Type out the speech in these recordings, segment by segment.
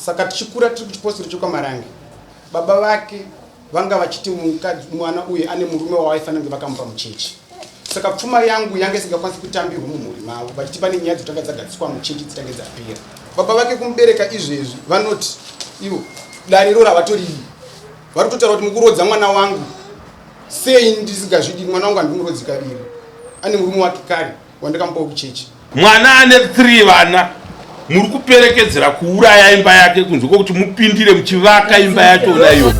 Saka tichikura tiri kuchipostori chekwaMarange, baba vake vanga vachiti mukadzi mwana uyu ane murume wavaifanira kunge vakamupa muchechi. Saka pfuma yangu yanga isingakwanisi kutambirwa mumhuri mavo, vachiti pane nyaya dzotanga dzagadziswa muchechi dzitange dzapera. Baba vake kumubereka izvezvi vanoti ivo dare iroro havatoridi, vari kutotaura kuti mukurodza mwana wangu sei ndisingazvidi, mwana wangu handimurodzi kaviri, ane murume wake kare wandakamupawo kuchechi. Mwana ane 3 vana muri kuperekedzera kuuraya imba yake kunze kwekuti mupindire muchivaka imba yachona iyo.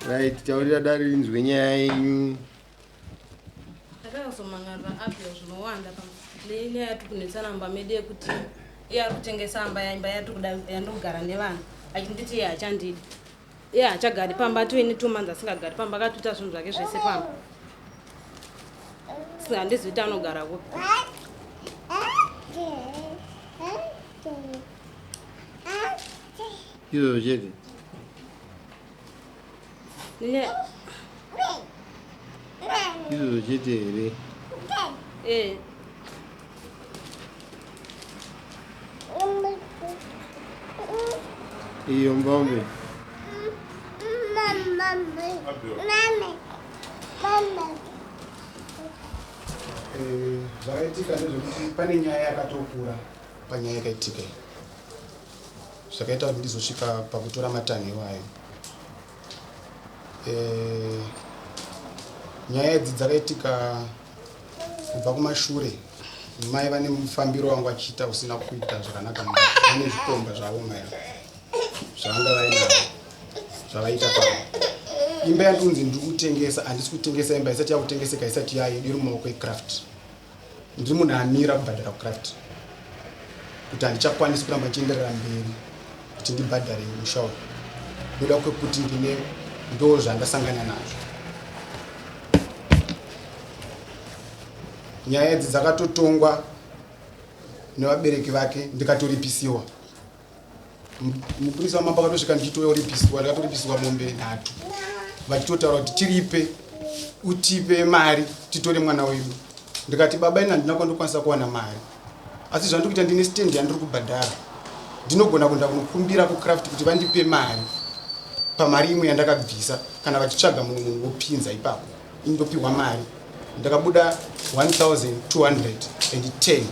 Right, taurira dare rinzwe nyaya yenyu. Ndakazomhan'arira Abel zvinowanda nenyaya yatiri kunetsana mumba medu yekuti iye ari kutengesa amba imba yandikugara nevana achinditi iye haachandidi iye haachagari pamba atoine 2 months asingagari pamba akatuta zvinhu zvake zvese pamba saka handizivi kuti anogara kupi. Izvozvo chete. Nenyaya Izvozvo chete here? Eh. Iyo mbombe. Zvakaitika ndezvekuti pane nyaya yakatokura panyaya yakaitika iyi, zvakaita kuti ndizosvika pakutora matanho iwayo. Nyaya idzi dzakaitika kubva kumashure, mai vane mufambiro wangu achiita usina kuita zvakanaka, vane zvikomba zvavo mai zvavanga vainavo zvavaita pano. Imba yandinzi ndiri kutengesa, handisi kutengesa imba isati yakutengeseka, isati yayo iri mumaoko ecraft. Ndiri munhu amira kubhadhara kucraft kuti handichakwanisi kuramba ndichienderera mberi kuti ndibhadhare musha uyu ndoda kwekuti ndine ndo zvandasangana nazvo. Nyaya idzi dzakatotongwa nevabereki vake ndikatoripisiwa. Mupurisa wamambo akatosvika ndichitoripiswa, ndakatoripiswa mombe 3 vachitotaura kuti tiripe utipe mari titore mwana wedu. Ndikati baba ini handina kwandokwanisa kuwana mari, asi zvandiri kuita ndine stand yandiri kubhadhara, ndinogona kuenda kunokumbira kucraft kuti vandipe mari pamari imwe yandakabvisa, kana vachitsvaga mumwe munhu wopinza ipapo ini ndopiwa mari. Ndakabuda 1210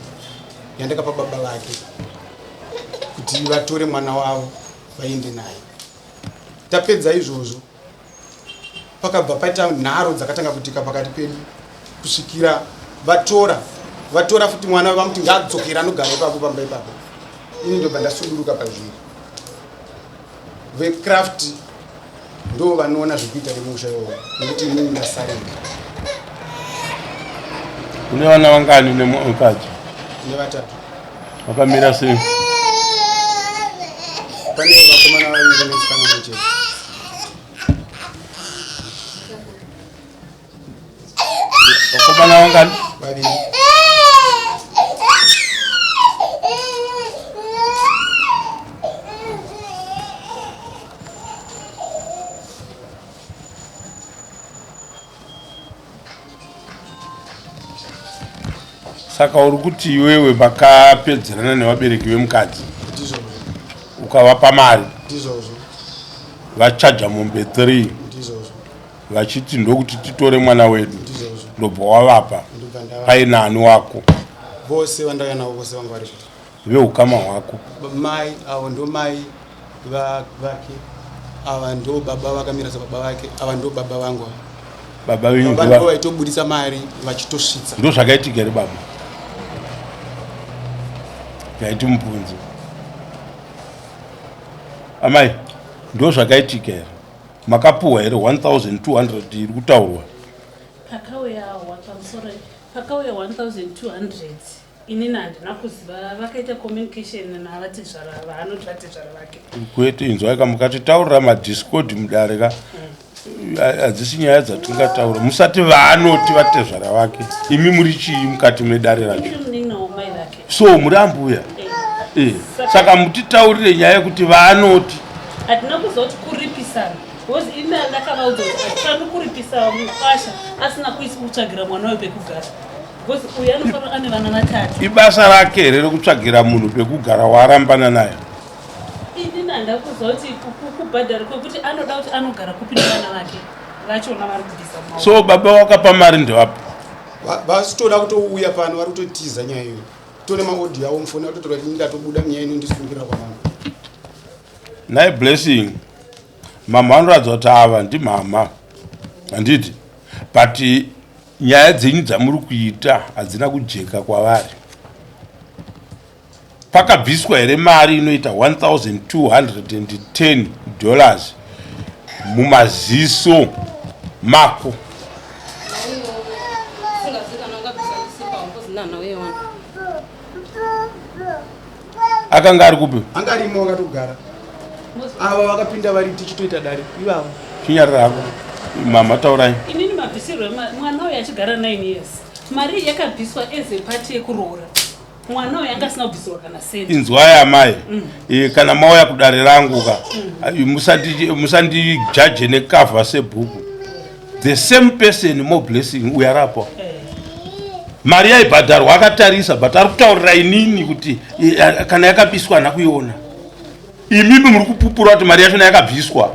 yandakapa baba vake kuti vatore mwana wavo vaende naye. Tapedza izvozvo pakabva paita nharo dzakatanga kuitika pakati pedu kusvikira vatora futi mwana vamuti ngaadzokera anogara ipapo pamba ipapo. Ini ndobva ndasuduruka pazviri. Vecraft ndo vanoona zvekuita nemusha iwowo nekuti inini ndasarenda. Une vana vangani nemukadzi? Nevatatu. Vakamira sei? Pane vakomana vaviri nemusikana mumwe chete. Vakomana vangani? Vaviri. Saka uri kuti iwewe makapedzerana nevabereki vemukadzi? Ndizvozvo. Ukavapa mari? Ndizvozvo. Vachaja mombe 3? Ndizvozvo. Vachiti ndokuti titore mwana wedu? Ndizvozvo. Ndobva wavapa? Ndobva ndavapa. Paine ani wako? Vose vandauya navo vose vanga vari veukama hwako. Mai avo ndo mai vake, ava ndo baba vakamira sababa vake, ava ndo baba vangu ava. Baba venyu Baba ndo vaitobudisa mari vachitosvitsa. Ndo zvakaitika here baba? Ngaiti mubvunzo. Amai, ndo zvakaitika here? Makapuwa here 1200 iri kutaurwa? Pakauya pamusoro, pakauya 1200, inini handina kuziva vakaita communication navatezvara vaanoti vatezvara vake. Kwete, inzwai ka, mukatitaurira madiscord mudare ka, hadzisi nyaya dzatingataura. Musati vaanoti vatezvara vake. Imi muri chii mukati medare racho? Ndiri munin'ina wamai vake. So muri ambuya? Saka mutitaurire nyaya yekuti vaanoti. Hatina kuziva kuti kuripisana. Because ini ndakavaudza kuti hatifaniri kuripisa mukwasha asina kuisi kutsvagira mwana uyu pekugara. Because uyu anofanira ane vana vatatu. Ibasa rake here rekutsvagira munhu pekugara waarambana naye? Ini handakuziva kuti kubhadhara kwekuti anoda kuti anogara kupi nevana vake vachona vari kubvisa mumaoko. So baba wakapa mari ndevapi? Vasitoda kutouya pano, vari kutotiza nyaya iyoyo. Tone maaudio avo mufoni atotora kuti ndatobuda munyaya ino ndisungirira kwamama. Nhai Blessing, mama vanoratidza kuti ava ndimama, handiti? But nyaya dzenyu dzamuri kuita hadzina kujeka kwavari. Pakabviswa here mari inoita 1210 dollars mumaziso mako? Akanga ari kupi? Anga arimo akatogara. Ava vakapinda vari tichitoita dare ivavo. Chinyarara hako. Mama taurai. Inini mabvisirwo mwana uyu achigara 9 years. Mari yakabviswa as a part yekuroora. Mwana uyu anga asina kubvisirwa kana sendi. Inzwai amai. Kana mauya kudare rangu ka. Musandijaje nekavha sebhuku. The same person more blessing uyu arapo. Mari yaibhadharwa akatarisa but ari kutaurira inini kuti kana yakabiswa hana kuiona. Imimi muri kupupura kuti mari yachona yakabviswa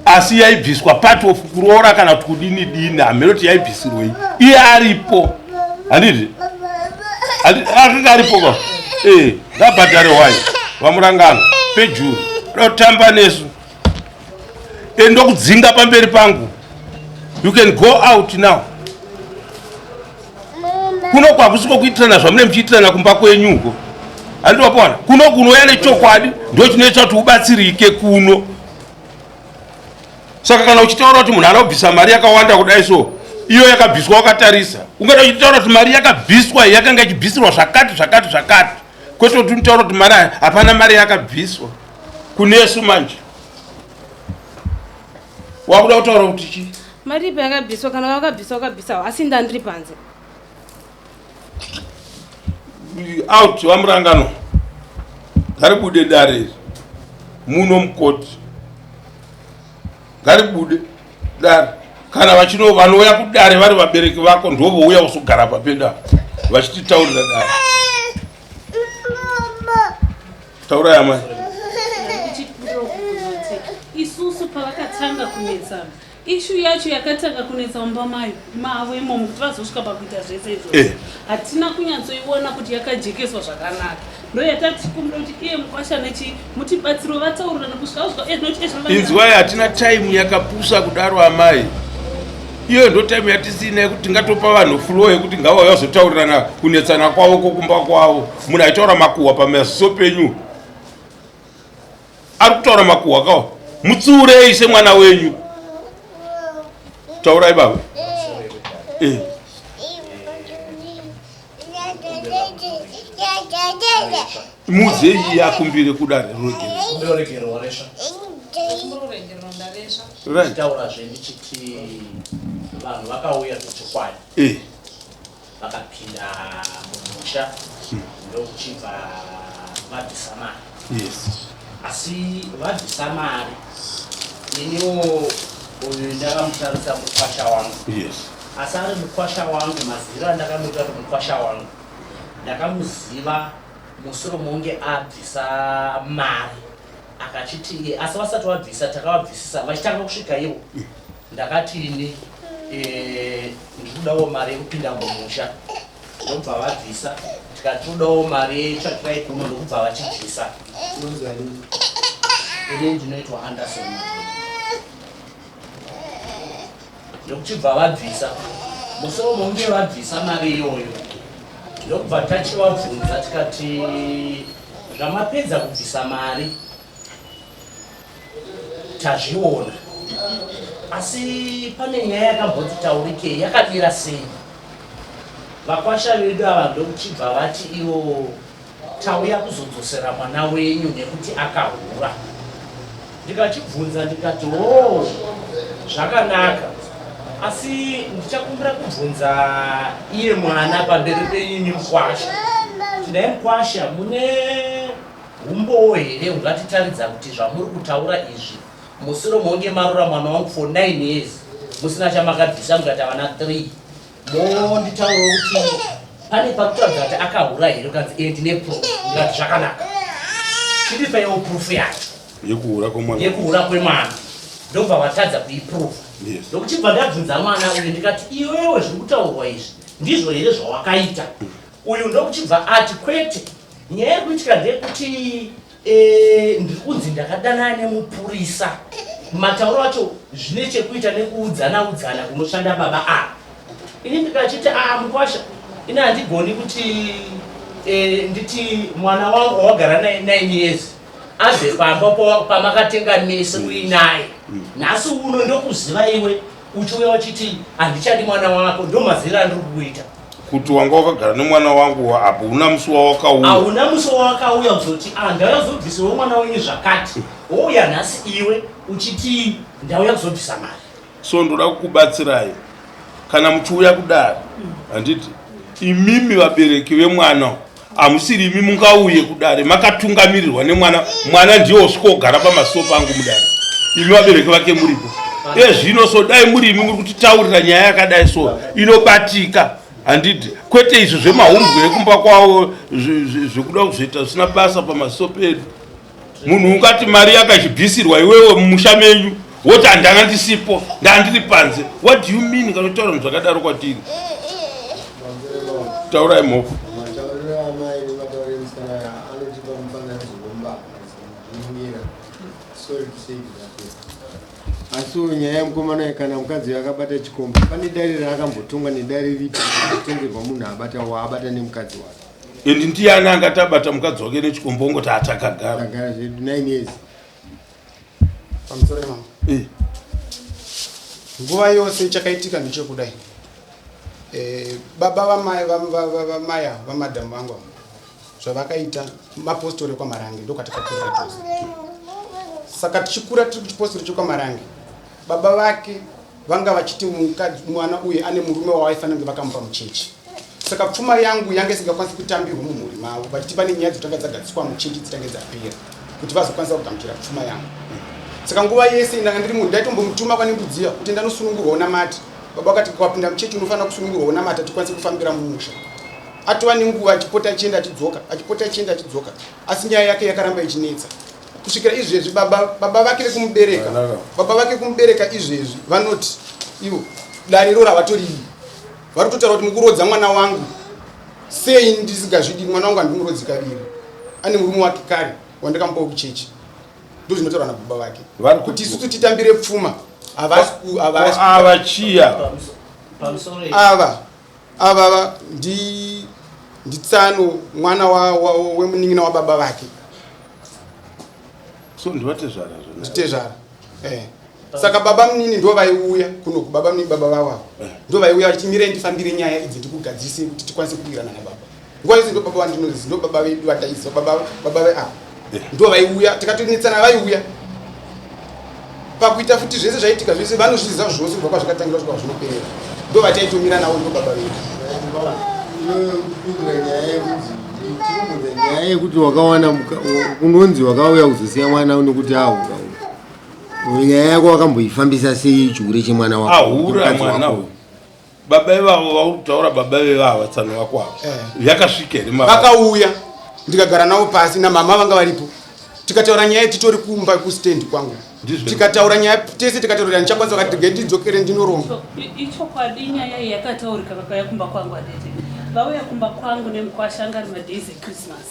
asi yaibviswa part of kuroora kana kuti kudini dini hameno kuti yaibvisirwei. Iye aripo handiti? Akanga aripo ka? Ngabhadhare hwai vamurangano pejuru dotamba nesu. Ndokudzinga pamberi pangu. You can go out now. Kuno kwakusiko kuitirana zvamune muchiitirana kumba kwenyu uko. Handiti wapona? Kuno kunouya nechokwadi ndo chinoita kuti ubatsirike kuno. Saka kana uchitaura kuti munhu anobvisa mari yakawanda kudai so, iyo yakabviswa wakatarisa. Ungada uchitaura kuti mari yakabviswa yakanga ichibvisirwa zvakati zvakati zvakati. Kwete kuti unotaura kuti mari hapana mari yakabviswa. Kunesu manje. Wakuda kutaura kuti chii? Mari ipi yakabviswa? Kana wakabvisa wakabvisa asi ndandiri panze. Out vamurangano. Ngaribude dare iri. Muno mukoti. Ngaribude dare. Kana vachino vanouya kudare vari vabereki vako ndovouya kuzogara papenda vachititaurira dare. Taurai amai. Isusu pavakatanga kunetsana ishu yacho yakatanga kunetsa mumba mayo mavo imomo kuti vazosvika pakuita zvese izvozvo. Hatina kunyatsoiona kuti yakajekeswa zvakanaka. Ndo yatati kumbira kuti iye mukwasha nechi mutibatsiro vataurirana kusvika vasvika, noti, zvino vanyara. Inzwai, hatina time yakapusa kudaro amai. Iyo ndo time yatisina yekuti tingatopa vanhu flow yekuti ngavauye vazotaurirana kunetsana kwavo kokumba kwavo. Munhu aitaura makuhwa pamaziso penyu. Ari kutaura makuhwa kawo. Mutsiurei semwana wenyu. Taurai baba. Mudzei iye akumbire kudare ruregerero. Resva. Taura zve ndichiti vanhu vakauya kuchokwadi. Vakapinda mumusha ndokuchibva vabvisa mari. Asi vabvisa mari iniwo uyu ndakamutarisa mukwasha wangu. Asi ari mukwasha wangu, maziviro andakamuita kuti mukwasha wangu ndakamuziva musoro monge abvisa mari akachiti iye, asi vasati vabvisa takavabvisisa vachitanga kusvika ivo. Ndakati ini ndikudawo mari yekupinda mumusha, ndobva vabvisa, tikati todawo mari yetsvakirai kuno, ndokubva vachibvisa. Ini ndinoitwa Anderson, ndokuchibva vabvisa. Musoro monge vabvisa mari iyoyo, ndokubva tachivabvunza tikati zvamapedza kubvisa mari tazviona, asi pane nyaya yakamboti taurikei yakamira sei? Vakwasha vedu ava ndokuchibva vati ivo tauya kuzodzosera mwana wenyu nekuti akahura. Ndikachibvunza ndikati o zvakanaka, asi ndichakumbira kubvunza iye mwana pamberi penyu mukwasha. Tinai mukwasha, mune humbowo here hungatitaridza kuti zvamuri kutaura izvi Musiro monge marora mwana wangu for 9 years musina chamakabvisa mukati vana 3 monditaura kuti pane pakutaridza kuti akahura here ukanzi e ndine proof ndikati zvakanaka chindipaiwo proof yacho yekuhura kwemwana yekuhura kwemwana ndobva vatadza kuiprova ndokuchibva ndabvunza mwana uyu ndikati iwewe zviri kutaurwa izvi ndizvo here zvawakaita uyu ndokuchibva ati kwete nyaya iri kuitika ndeyekuti e, ndiri kunzi ndakadanana nemupurisa matauro acho zvine chekuita nekuudzana udzana kunoshanda baba ava ini ndikachiti a ah, mukwasha ini handigoni kuti e, nditi mwana wangu wawagara naye 9 years abve pamba pamakatenga mese uinaye nhasi uno ndokuziva iwe uchiuya uchiti handichadi mwana wako ndomazira andiri kukuita kuti wanga wakagara nemwana wangu apo una musi wawakauya hauna musi wawakauya kuzoti ah, ndauya kuzobvisirwa mwana wenyu zvakati wouya nhasi iwe uchiti ndauya kuzobvisa mari so ndoda kukubatsirai kana muchiuya kudare handiti imimi vabereki vemwana hamusiri imi mungauye kudare makatungamirirwa nemwana mwana ndiye osvikogara pamaso pangu mudare imi vabereki vake muripo ezvino so dai muri imi muri kutitaurira nyaya yakadai so inobatika handiti kwete izvo zvemahumbwe ekumba kwavo zvekuda kuzoita zvisina basa pamaso pedu munhu ungati mari yakachibvisirwa iwewe mumusha menyu woti handanga ndisipo ndandiri panze what do you mean kana kutaura zvinhu zvakadaro kwatiri taurai mhofu asiwo nyaya yemukomana kana mukadzi akabata chikomba pane dare raakambotongwa nedare ripi kutongerwa munhu abata waabata nemukadzi wake and ndiyani angati abata mukadzi wake nechikomba ongoti atakagara tagara zvedu 9 years pamusoro imamo eh. nguva yose chakaitika ndechekudai eh, baba vamai vamai ava vamadhamu vangu ava zvavakaita mapostori ekwamarange ndokwatakakurira tose saka tichikura tiri kuchipostori chekwamarange baba vake vanga vachiti mukadzi mwana uyu ane murume wavaifanira kunge vakamupa muchechi saka pfuma yangu yanga isingakwanisi kutambirwa mumhuri mavo vachiti pane nyaya dzotanga dzagadziswa muchechi dzitange dzapera kuti vazokwanisa kugamuchira pfuma yangu saka nguva yese ndanga ndiri munhu ndaitombomutuma kwanembudziya kuti ndanosunungurwa unamati baba vakati ukapinda muchechi unofanira kusunungurwa unamata tikwanise kufambira mumusha atova nenguva achipota achienda achidzoka achipota achienda achidzoka asi nyaya yake yakaramba ichinetsa kusvikira izvezvi baba baba vake vekumubereka baba vake kumubereka izvezvi vanoti ivo dare iro ravatoridi vari kutotaura kuti mukurodza mwana wangu sei ndisingazvidi mwana wangu handimurodzi kaviri ane murume wake kare wandakamupawo kuchechi ndozvinotaurwa nababa vake kuti isusu titambire pfuma havasi chiya ava ava ndi nditsano mwana wemunin'ina wa, wa, wababa vake so ndivatezvara nditezvara eh. saka baba munini ndo vaiuya kunoku baba munini baba vavo eh. ndo vaiuya vachiti mirai ndifambire nyaya idzi ndikugadzirise kuti tikwanise kuwirana nababa nguva yose ndo baba vandinoziva ndo baba vedu vataiziva baba baba veava eh. ndo vaiuya tikatonetsana vaiuya pakuita futi zvese zvaitika zvese vanozviziva zvose kubva kwazvakatangira kusvika kwazvinoperera ndo vataitomira navo ndo baba vedu nyaya yekuti wakawana kunonzi wakauya kuzosiya mwana nekuti ahura nyaya yako wakamboifambisa sei chihure chemwana wako ahura mwana uyu baba ivavo vauri kutaura baba vevava tsano vako ava eh. yakasvika here vakauya ndikagara navo pasi namama vanga varipo tikataura nyaya titori kumba kustand kwangu tikataura nyaya tese tikataura ndichakwanisa vakati regai ndidzokere ndinoronga ichokwadi nyaya iyi yakataurika vakauya kumba kwangu adete vauya kumba kwangu nemukwasha anga ari madays echristmas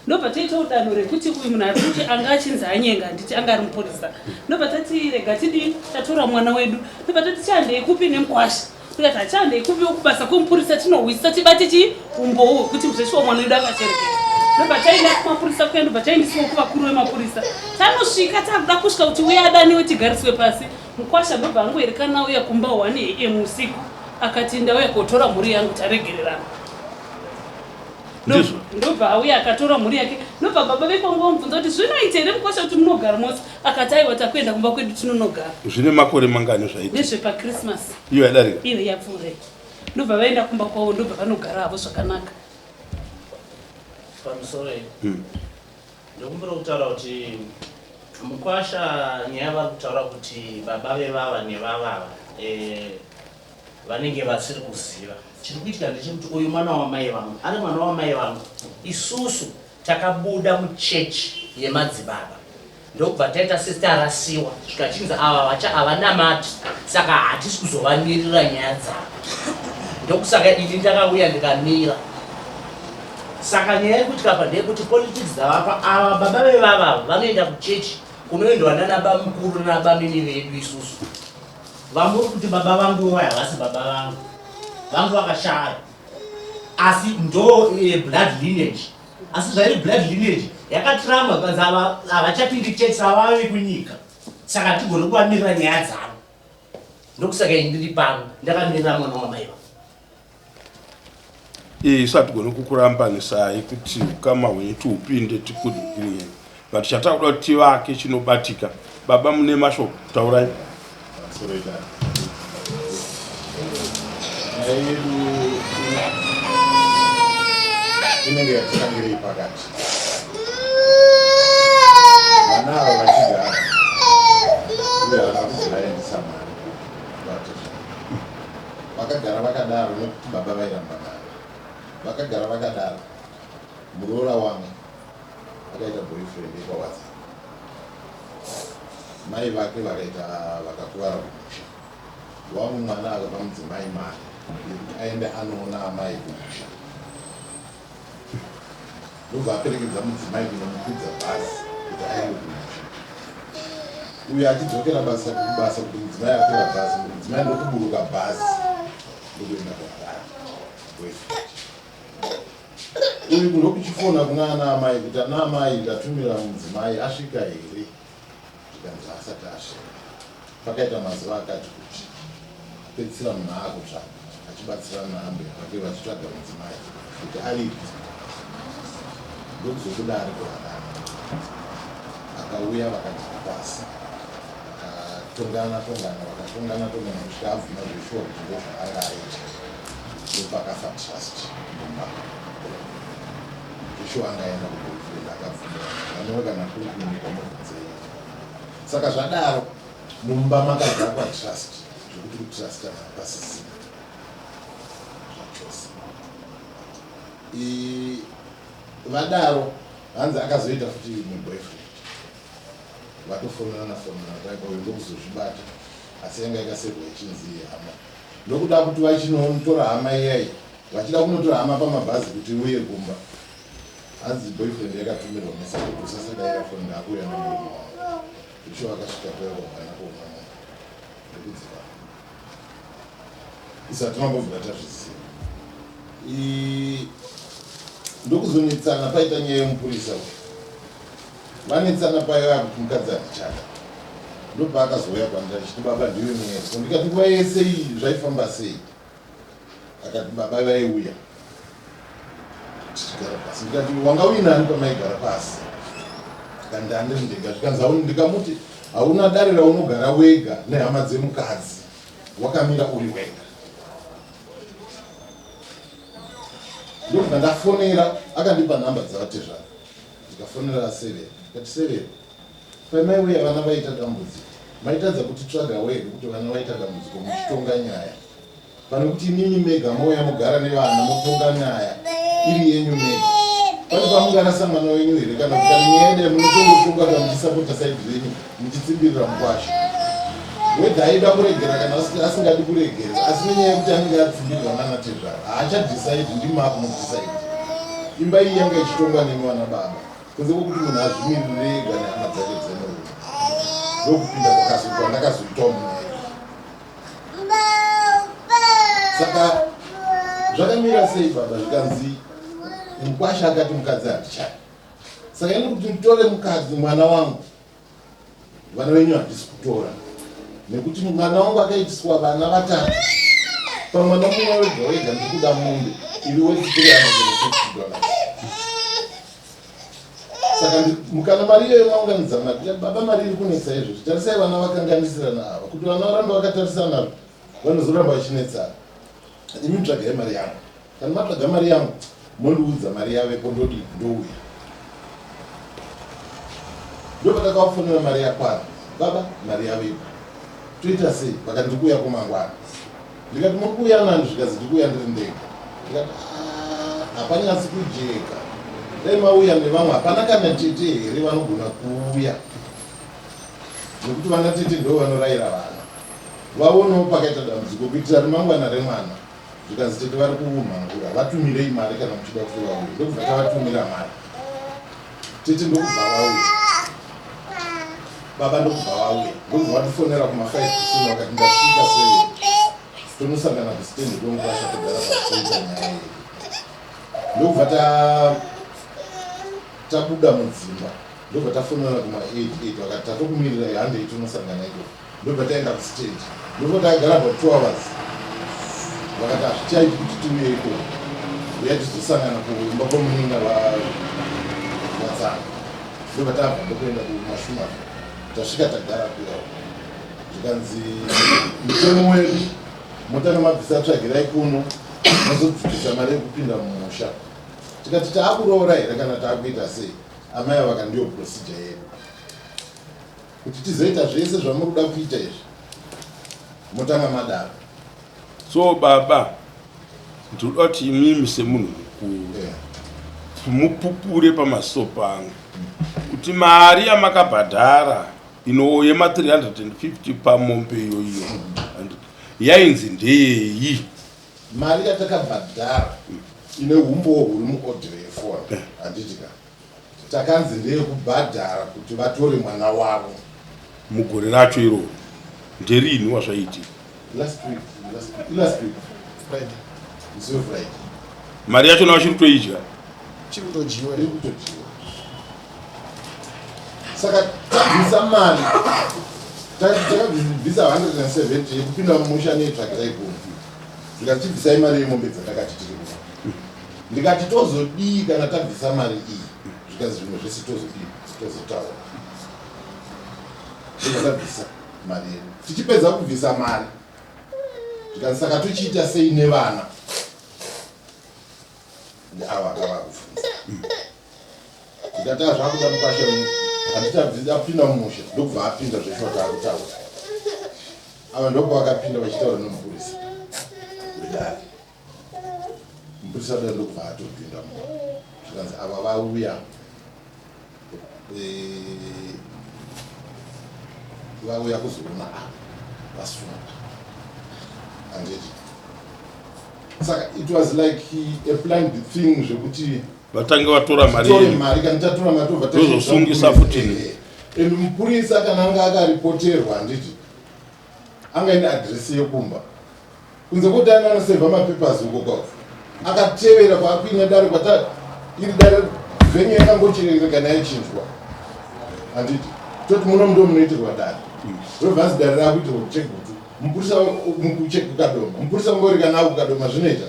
ndobva toitawo danho rekuti uyu munhu ari kuti anga achinzi anyenga handiti anga ari mupurisa ndobva tati rega tidii tatora mwana wedu ndobva tati chihandei kupi nemukwasha tikati hachihandei kupi kubasa kwemupurisa tinohwisisa tibate chii umbowo hwekuti zveshuwa mwana wedu akashereketa ndobva taenda kumapurisa kuya ndobva taendisiwa kuvakuru vemapurisa tanosvika takuda kusvika kuti uye adaniwe tigariswe pasi mukwasha ndobva angoerekana uya kumba 1 am usiku akati ndauya kotora mhuri yangu taregererana Ndizvo. Ndobva auya akatora mhuri yake. Ndobva baba vekwangu vamubvunza kuti zvinoita here mukwasha kuti munogara mose? Akati aiwa takuenda kumba kwedu tinonogara. Zvine makore mangani zvaita? NdezvepaChristmas. Iyo yadarika. Iyo yapfuura. Ndobva vaenda kumba kwavo ndobva vanogara havo zvakanaka. Pamusoro iyi. Ndokumbira kutaura kuti Mukwasha nyaya vari kutaura kuti baba vevava nevavava eh, vanenge vasiri kuziva chiri kuitika ndechekuti uyu mwana wamai vangu ari mwana wamai vangu isusu takabuda muchechi yemadzibaba ndokubva taita sesitarasiwa zvikachinzi ava vacha havanamati saka hatisi kuzovamirira nyaya dzavo ndokusaka ini ndakauya ndikamira saka nyaya iri kuitika apa ndeyekuti politics dzavapa ava baba vevava vanoenda kuchechi kunoendwa nana bamukuru nana bamini vedu isusu vamuri kuti baba vangu waya havasi baba vangu vangu vakashaya asi ndo eh, blood lineage asi zvairi blood lineage yakatiramba zvikanzi havachapindi chechi savave kunyika saka hatigoni kuvamirira nyaya dzavo ndokusaka ini ndiri pano ndakamirira mwana wamai vangu isu hatigoni kukurambanisai kuti ukama hwenyu tiupinde tikudikiriyei but chatakuda kuti tivake chinobatika baba mune mashoko taurai nyaya yedu inenge yatitangirei pakati vana ava vachigara uye havana kuzovaendesa mari vatozva vakagara vakadaro nekuti baba vairamba mari vakagara vakadaro muroora wangu akaita boyfriend yekwaWhatsApp mai vake vakaita vakakuvara kumusha wangu mwana akapa mudzimai mari yekuti aende anoona amai kumusha ndobva aperekedza mudzimai kunomukwidza bhazi kuti aende kumusha uyo achidzokera basa kubasa kuti mudzimai akwira bhazi mudzimai ndokuburuka bhazi ndokuenda kuharare boyfriend Uyu ndokuchifona kuna ana amai kuti ana amai ndatumira mudzimai asvika here zvikanzi haasati asvika. Pakaita mazuva akati kuti apedzisira munhu aakutsvaga achibatsirana naambuya vake vachitsvaga mudzimai kuti aripi ndokuzobuda ari kuHarare akauya vakagara pasi vakatongana tongana vakatongana tongana kusvika abvuma zveshuwa kuti ndozvaanga aita. Ndopakafa trust mumba. Joshua anga aenda kuboyfriend akabvumira vanova kana kuri kunyika mubvunzei. Saka zvadaro mumba makadhakwa trust zvekuti kutrustana hapasisina zvachose. Vadaro hanzi akazoita futi imwe boyfriend vatofonana fonana paipa uyu ndokuzozvibata asi yanga yakaserwa ichinzi hama Ndokuda kuti vachinotora hama iya iyi vachida kunotora hama pamabhazi kuti iuye kumba hanzi boyfriend yakatumirwa message kuti usasadaira foni ndakuuya nemurume wangu isho akasvika paiwa haana kuona munhu ndekudziva isu hatina kumbobvira tazviziva ndokuzonetsana paita nyaya yemupurisa uyu Vanetsana paiva kuti mukadzi handichada. Ndopaakazouya kwandiri achiti baba ndiwe muyeso. Ndikati nguva yese iyi zvaifamba sei? Akati baba vaiuya tichigara pasi. Ndikati wanga uinani pamaigara pasi? Akati ndandiri ndega. Zvikanzi hauni ndikamuti hauna dare raunogara wega nehama dzemukadzi wakamira uri wega. Ndobva ndafonera akandipa nhamba dzavatezvara. Ndikafonera Severe ndikati Severe pamaiuya vana vaita dambudziko maitadza kutitsvagawo here kuti vana vaita dambudziko muchitonga nyaya pane kuti imimi mega mouya mogara nevana motonga nyaya iri yenyu mega pane pamungarasa mwana wenyu here kana kuti kana nyaya yedai munotongotonga ka muchisapota saidi renyu muchitsimbirira mukwasha wedha aida kuregera kana asingadi kuregera asi nenyaya yekuti anenge atsimbirwa nana tezvara haachadhisaidi ndimako mudhisaidi imba iyi yanga ichitongwa nemi vana baba kunze kwekuti munhu azvimirire ega nehama dzake dzemurume ndokupinda kwakazoitwa ndakazoitawo munyaya saka zvakamira sei baba zvikanzi mukwasha akati mukadzi handichadi saka ini kuti nditore mukadzi mwana wangu vana venyu handisi kutora nekuti mwana wangu akaitiswa vana vatatu pamwana mumwe wega wega ndikuda mombe iri worth 350 dollars saka mukana mari iyoyo maunganidza mari baba mari iri kunetsa izvozvo tarisai vana vakanganisirana ava kuti vana varambe vakatarisana vanozoramba vachinetsana imi tsvagai mari yangu Kana matsvaga mari yangu mondiudza mari yavepo ndodii ndouya. Ndopatakavafonera mari yakwana. Baba, mari yavepo. Toita sei? Vakati ndiri kuuya kumangwana. Ndikati muri kuuya nani? Zvikanzi ndiri kuuya ndiri ndega. Ndikati ah, hapanyatsi kujeka. Dai mauya nevamwe, hapana kana tete here vanogona kuuya? Nekuti vana tete ndo vanorayira vana. Vaonawo pakaita dambudziko kuitira remangwana remwana. Zvikanzi tete vari kumhangura, vatumirei mari kana muchida kuti vauye. Ndokubva tavatumira mari. Tete ndokubva vauya. Baba ndokubva vauya. Ndokubva vatifonera kuma 5 kuseni vakati ndasvika 7. Tonosangana kustendi kwemukwasha togara pasi toita nyaya yedu. Ndokubva ta tabuda mudzimba. Ndobva tafonera kuma 8 8 vakati tatokumirirai handei tonosangana ikoko. Ndobva taenda kustendi. Ndobva tagara about 2 hours. Vakati hazvichaiti kuti tiuye ikoko. Uya tizosangana kumba kwemunin'ina vaTsano. Ndobva tabva ndokuenda kumashuma. Tasvika tagara kuya. Zvikanzi mutemo wedu motanga mabvisa tsvagirai kuno mozodzikisa mari yekupinda mumusha. Tikati taakuroora here kana taakuita sei? Amai ava vakati ndiyo procedure yedu. Kuti tizoita zvese zvamuri kuda kuita izvi motanga madaro. So baba ndinoda kuti imimi semunhu mukuru yeah, mupupure pamaso pangu kuti mari yamakabhadhara ino yema 350 pamombe iyoiyo yainzi ndeyeyi? Mari yatakabhadhara ine humbowo huri muaudio yefoni handiti ka? Takanzi ndeyekubhadhara kuti vatore mwana wavo. Mugore racho iroro nderiini wazvaiitika? Last week, last week, last week. Friday. Musi weFriday. Mari yacho nayo chiri kutoidya? Chiri kutodyiwa. Iri kutodyiwa. Saka tabvisa mari. Takabvisa 170 yekupinda mumusha neyetsvakirai kuno. Zvikanzi chibvisai mari yemombe dzatakati tiri kuno. Ndikati tozodii kana tabvisa mari iyi? Zvikanzi zvimwe zvese tozodii tozotaura. Ndobva tabvisa mari yedu. Tichipedza kubvisa mari zvikanzi saka tochiita sei nevana? Ava akavakubvunza. Ndikati azvakuda mukwasha wenyu handiti apinda mumusha ndokubva apinda zveshuwa taakutaura. Ava ndopavakapinda vachitaura nemupurisa wedare. Mupurisa dare ndokubva atopinda mumba zvikanzi ava vauya eh, vauya kuzoona ava vasungwa handiti saka it was like a planned thing zvekuti vatange vatora mari tore mari kana tatora mari tobva tozosungisa futi eh, and mupurisa kana anga akaripoterwa handiti anga ine adresi yekumba Kunze kwekuti aina anosevha mapapers uko kwako akatevera kwaakuine dare kwata iri dare venue yakangochirega yachinjwa handiti toti muno ndo munoitirwa dare zvobva dare rakuitirwa kuchegutu mupurisa kukadoma mupurisa ngori kana akukadoma zvinoita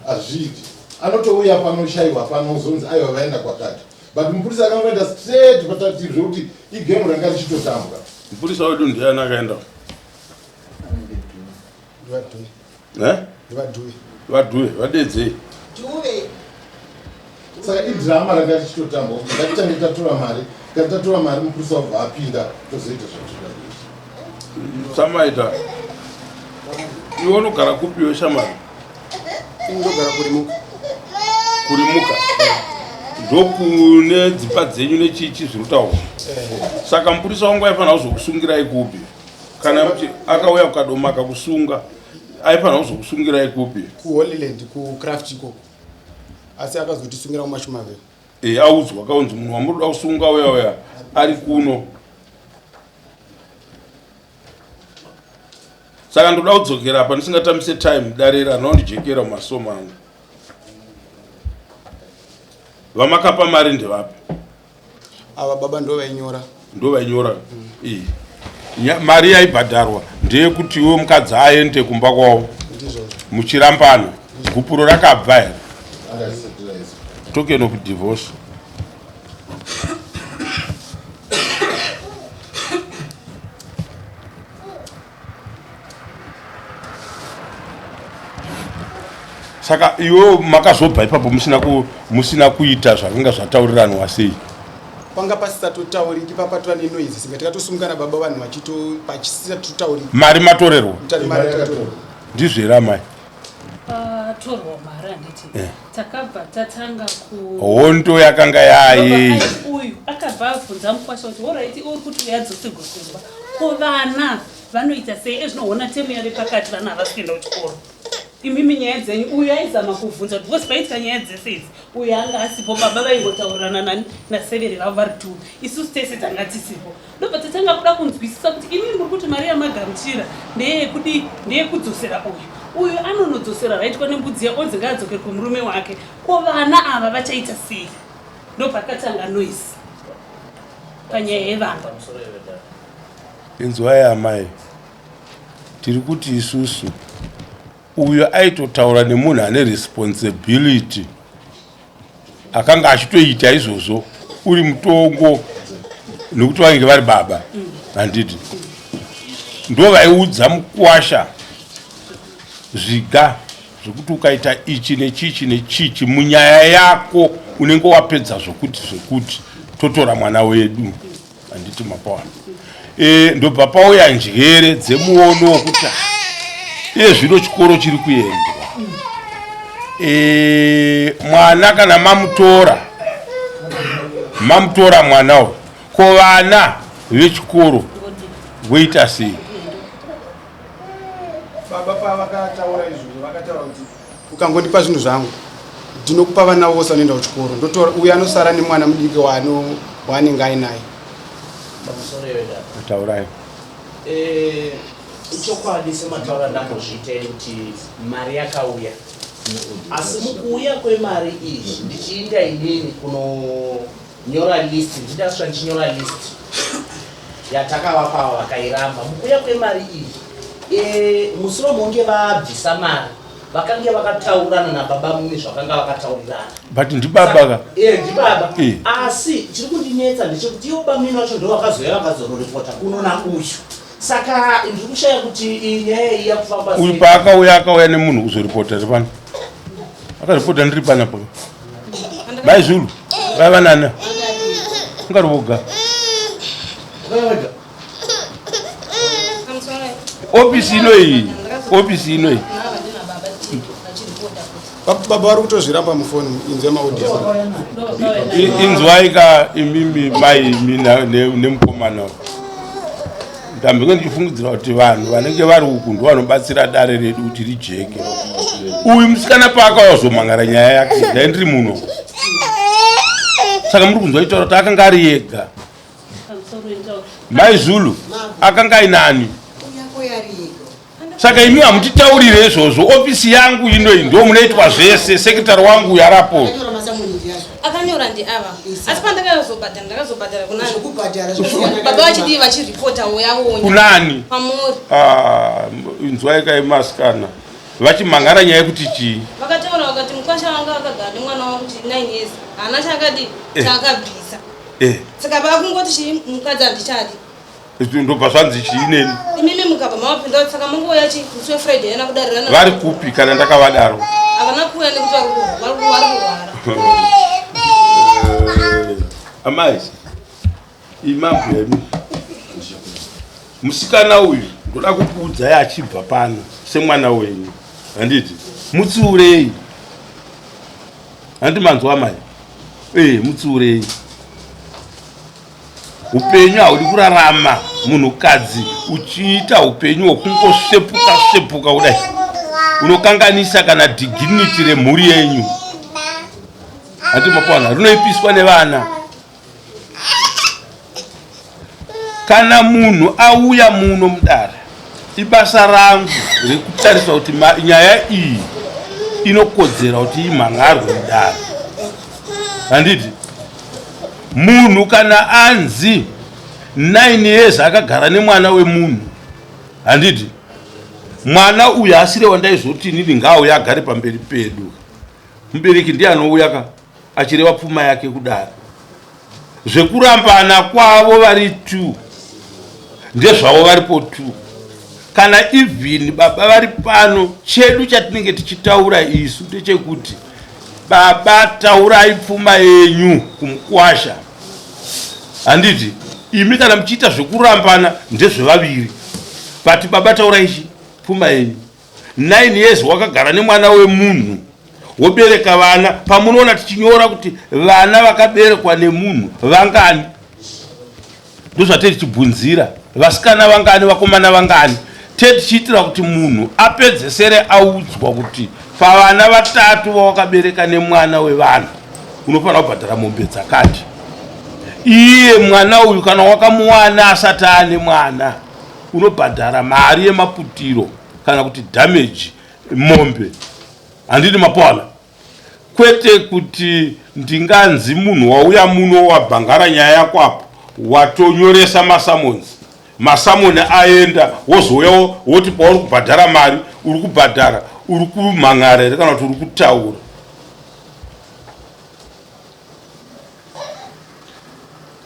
hazviiti anotouya panoshaiwa pano uzonzi aiwa vaenda kwakati but mupurisa akangoenda straight patati zvekuti igame ranga richitotambwa mupurisa wedu ndiani akaenda Vadhuve, vadedzei. Saka idrama ranga richitotambwa kuti ngatitange tatora mari, kana tatora mari mupurisa wabva apinda tozoita zvatinoda kuita. Samaita, iwe unogara kupi iwe shamwari? Ndogara kurimuka. Kurimuka. Ndokune dzimba dzenyu nechichi zviri kutaurwa. Saka mupurisa wangu aifanira kuzokusungirai kupi? Kana kuti akauya kukadoma akakusunga aifanira kuzokusungirai kupi? KuHolyland, kuCraft ikoko. Asi akazotisungira kuMashumaville. E, audzwa kaunzi munhu wamuri kuda kusunga uya uya ari kuno. Saka ndoda kudzokera apa ndisingatambise time dare ranaondijekera mumasomo angu. Vamakapa mari ndevapi? Ava baba ndo vainyora. Ndo vainyora. Mm. Mari yaibhadharwa ndeyekuti iwe mukadzi aende kumba kwavo. Muchirambana. Gupuro rakabva here? Token of divorce. Saka iwewo makazobva ipapo musina ku, musina kuita zvakanga zvatauriranwa sei? Panga pasisatotauriki papatova nenoise singa tikatosumuka nababa vanhu vachito pachisisatotauriki. Mari matorerwa. Mari tatorerwa. Ndizvo here amai? Patorwa mari handiti eh. Takabva tatanga ku hondo yakanga yaayei. Uyu akabva abvunza mukwasha kuti horaiti uri kuti uyadzoserwe kumba ko vana vanoita sei ezvinoona temu yave pakati vana havasi kuenda kuchikoro imimi nyaya dzenyu uyu aizama kuvhunza kuti vose paitika nyaya dzese idzi uyu anga asipo baba vaingotaurirana nani nasevere vavo vari two isusu tese tanga tisipo ndobva tatanga kuda kunzwisisa kuti imimi muri kuti mari yamagamuchira ndeyekudii ndeyekudzosera uyu uyu anonodzosera raitwa nembudzi ya onzi ngaadzoke kumurume wake ko vana ava vachaita sei ndopakatanga noise panyaya yevana Inzwai amai, tiri kuti isusu uyo aitotaura nemunhu ane responsibility akanga achitoita izvozvo uri mutongo nekuti vainge vari baba handiti ndo vaiudza mukwasha zviga zvekuti ukaita ichi nechichi nechichi munyaya yako unenge wapedza zvokuti zvokuti totora mwana wedu handiti mapawana e, ndobva pauya njere dzemuono wokuti iye zvino chikoro chiri kuendwa e, mwana kana mamutora mamutora mwana uyu ko vana vechikoro voita sei baba pavakataura izvozvo vakataura kuti Ukangondipa zvinhu zvangu ndinokupa vana vose vanoenda kuchikoro ndotora uyo anosara nemwana mudiki waanenge ainaye. Taurai. Eh, ichokwadi semataura ndambozviita ini kuti mari yakauya asi mukuuya kwemari iyi ndichiinda inini kunonyora list ndichida ndichinyora list yatakavapa ava vakairamba mukuuya kwemari iyi e, musi wemonge vabvisa mari vakange vakataurirana nababa muni zvakanga vakataurirana but ndibaba ka e ndibaba e. Asi chiri kundinetsa ndechekuti ivo bamini vacho ndo vakazouya vakazororipota kuno nauyu saka ndiri kushaya kuti iyi nyaya iyi yakufamba uyu paakauya akauya nemunhu kuzoripota ri pano akaripota ndiri panapa mai zulu vaiva nana ungari voga ofisi ino iyi ofisi ino iyi baba vari kutozviramba mufoni inzwa maaudio inzwai ka imimi mai imi nemukomana ndambenge ndichifungidzira kuti vanhu vanenge vari uku ndo vanobatsira dare redu kuti rijeke uyu musikana paakawazomangara nyaya yake ndai ndiri muno saka muri kunzwa itaura kuti akanga ari ega mai zulu akanga ainani saka imi hamutitaurire izvozvo ofisi yangu inoi ndo munoitwa zvese sekretary wangu uyo arapo akanyora ndi ava asi pandakazobhadhara ndakazobhadhara kunani baba vachidii vachiripota yavo kunani pamuri ah, inzwai kai masikana vachimhangara nyaya yekuti chii vakataura vakati mukwasha vanga vakagara nemwana wangu kuti 9 years haana chaakadii eh. chaakabvisa eh. Saka vakungoti chii mukadzi handichadi. Ndobva zvanzi chii neni? Imimi mukabva mavapinda saka mongouya chi musi weFriday yana kudarirana. Vari kupi kana ndakavadaro? Havana kuuya nekuti vari kurwara. Eh, amai, imambuya imi. Musikana uyu ndoda kukuudzai achibva pano semwana wenyu. Handiti? Mutsiurei. Handi manzwa amai? Eh, mutsiurei. Upenyu haudi kurarama munhukadzi uchiita upenyu hwekungosvepuka svepuka kudai. Unokanganisa kana dignity remhuri yenyu. Handi mapwana rinoipiswa nevana. Kana munhu auya muno mudare, ibasa rangu rekutarisa kuti nyaya iyi inokodzera kuti imhan'arwe mudare. Handiti munhu kana anzi 9 years akagara nemwana wemunhu, handiti mwana uyu asire wandaizoti inini ngaauye agare pamberi pedu. Mubereki ndiye anouya ka achireva pfuma yake kudaro zvekurambana kwavo vari two ndezvavo varipo two kana even baba vari pano chedu chatinenge tichitaura isu ndechekuti baba taurai pfuma yenyu kumukwasha Handiti imi kana muchiita zvekurambana ndezvevaviri, but baba taurai chi pfuma yenyu. 9 years wakagara nemwana wemunhu wobereka vana. Pamunoona tichinyora kuti vana vakaberekwa nemunhu vangani, ndozvatei tichibvunzira vasikana vangani, vakomana vangani, te tichiitira kuti munhu apedzesere audzwa kuti pavana vatatu vawakabereka nemwana wevanhu unofanira kubhadhara mombe dzakati. Iye mwana uyu kana wakamuwana asati aane mwana unobhadhara mari yemaputiro kana kuti damage mombe. Handiti mapoana? Kwete kuti ndinganzi munhu wauya muno wabhangara nyaya yako apo watonyoresa masummons, masamoni aenda, wozouya woti pauri kubhadhara mari uri kubhadhara uri kumhan'ara here kana kuti uri kutaura?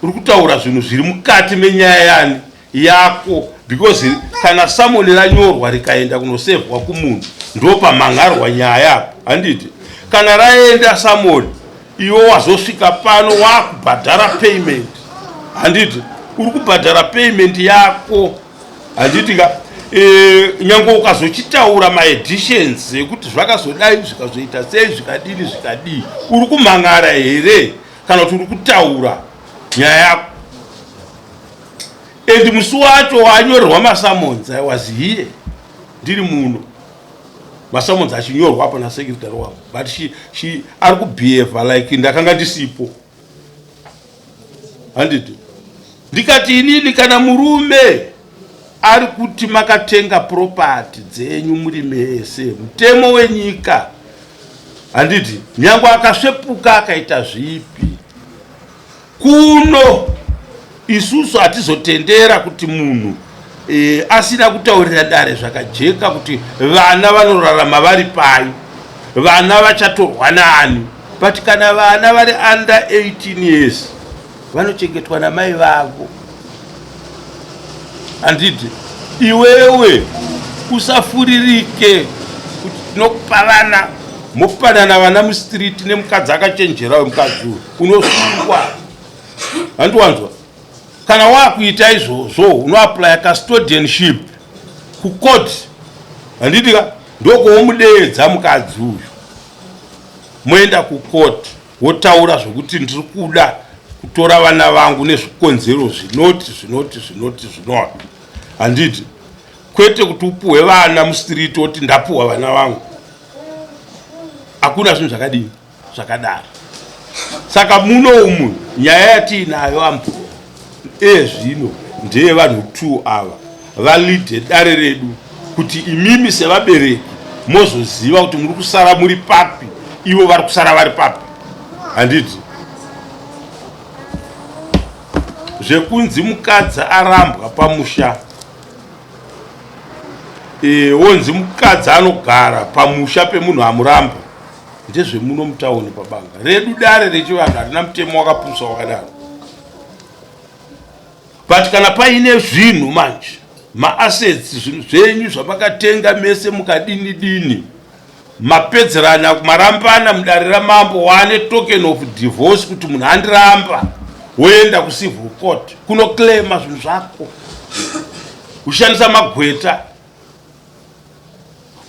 Uri kutaura zvinhu zviri mukati menyaya yani yako, because kana samoni ranyorwa rikaenda kunosevhwa kumunhu ndopamhan'arwa nyaya apo. Handiti kana raenda samoni, iwe wazosvika pano wakubhadhara payment, handiti uri kubhadhara payment yako, handiti ka? Nyange ukazochitaura maeditions ekuti zvakazodai zvikazoita sei zvikadini zvikadii, uri kumhan'ara here kana kuti uri kutaura nyaya yako? And musi wacho wanyorerwa masummons, I was here, ndiri muno masummons achinyorwa apa nasecretary wangu, but she ari kubehave like ndakanga ndisipo. Handiti ndikati inini kana murume ari kuti makatenga property dzenyu muri mese, mutemo wenyika, handiti nyange akasvepuka akaita zvipi, kuno isusu hatizotendera kuti munhu asina kutaurira dare zvakajeka kuti vana vanorarama vari pai, vana vachatorwa nani. But kana vana vari under 18 years vanochengetwa namai vavo, handiti? Iwewe usafuririke kuti tinokupa vana, mopanana vana mustreet nemukadzi akachenjera wemukadzi uyu, unosungwa. Handiwanzwa? Kana wakuita izvozvo unoapplya custodianship kucourt, handiti ka? Ndokuwomudeedza mukadzi uyu, moenda kucourt, wotaura zvokuti ndiri kuda kutora vana vangu nezvikonzero zvinoti zvinoti zvinoti zvinoti, handiti? Kwete kuti upuhwe vana mustreet woti ndapuhwa vana vangu. Hakuna zvinhu zvakadini zvakadaro. Saka muno umu nyaya yatiinayo ambuya ezvino ndeyevanhu two ava validhe dare redu, kuti imimi sevabereki mozoziva kuti muri kusara muri papi, ivo vari kusara vari papi, handiti? Zvekunzi mukadzi arambwa pamusha, wonzi mukadzi anogara pamusha pemunhu amuramba, ndezvemuno mutauni pabanga redu. Dare rechivanhu harina mutemo wakapusa wakadaro. But kana paine zvinhu manje, maassets, zvinhu zvenyu zvamakatenga mese mukadini dini, mapedzerana, marambana mudare ramambo, wane token of divorce kuti munhu andiramba, woenda kucivil court kunoclaima zvinhu zvako ushandisa magweta.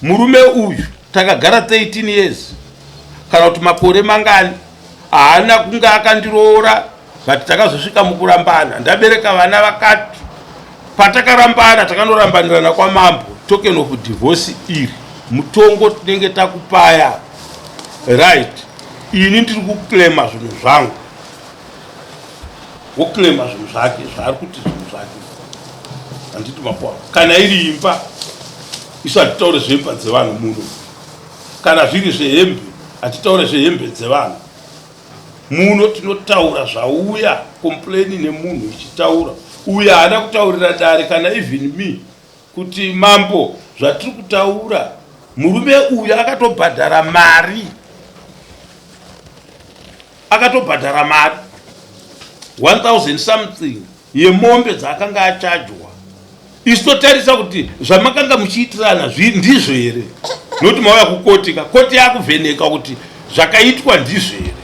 Murume uyu takagara 13 years kana kuti makore mangani, haana kunge akandiroora, but takazosvika mukurambana ndabereka vana vakati. Patakarambana takanorambanirana kwamambo, token of divorce iri mutongo tinenge takupaya, right? Ini ndiri kuclaima zvinhu zvangu, woclaima zvinhu zvake zvaari kuti zvinhu zvake, handiti mapoa? Kana iri imba, isu hatitaure zvemba dzevanhu muno. Kana zviri zvehembe, hatitaure zvehembe dzevanhu muno. Tinotaura zvauya complaini nemunhu ichitaura. Uyo haana kutaurira dare kana even me kuti mambo zvatiri kutaura, murume uyu akatobhadhara mari, akatobhadhara mari 1000 something yemombe dzaakanga achajwa. Isu totarisa kuti zvamakanga muchiitirana ndizvo here, nokuti mauya kukoti ka, koti yakuvheneka kuti zvakaitwa ndizvo here,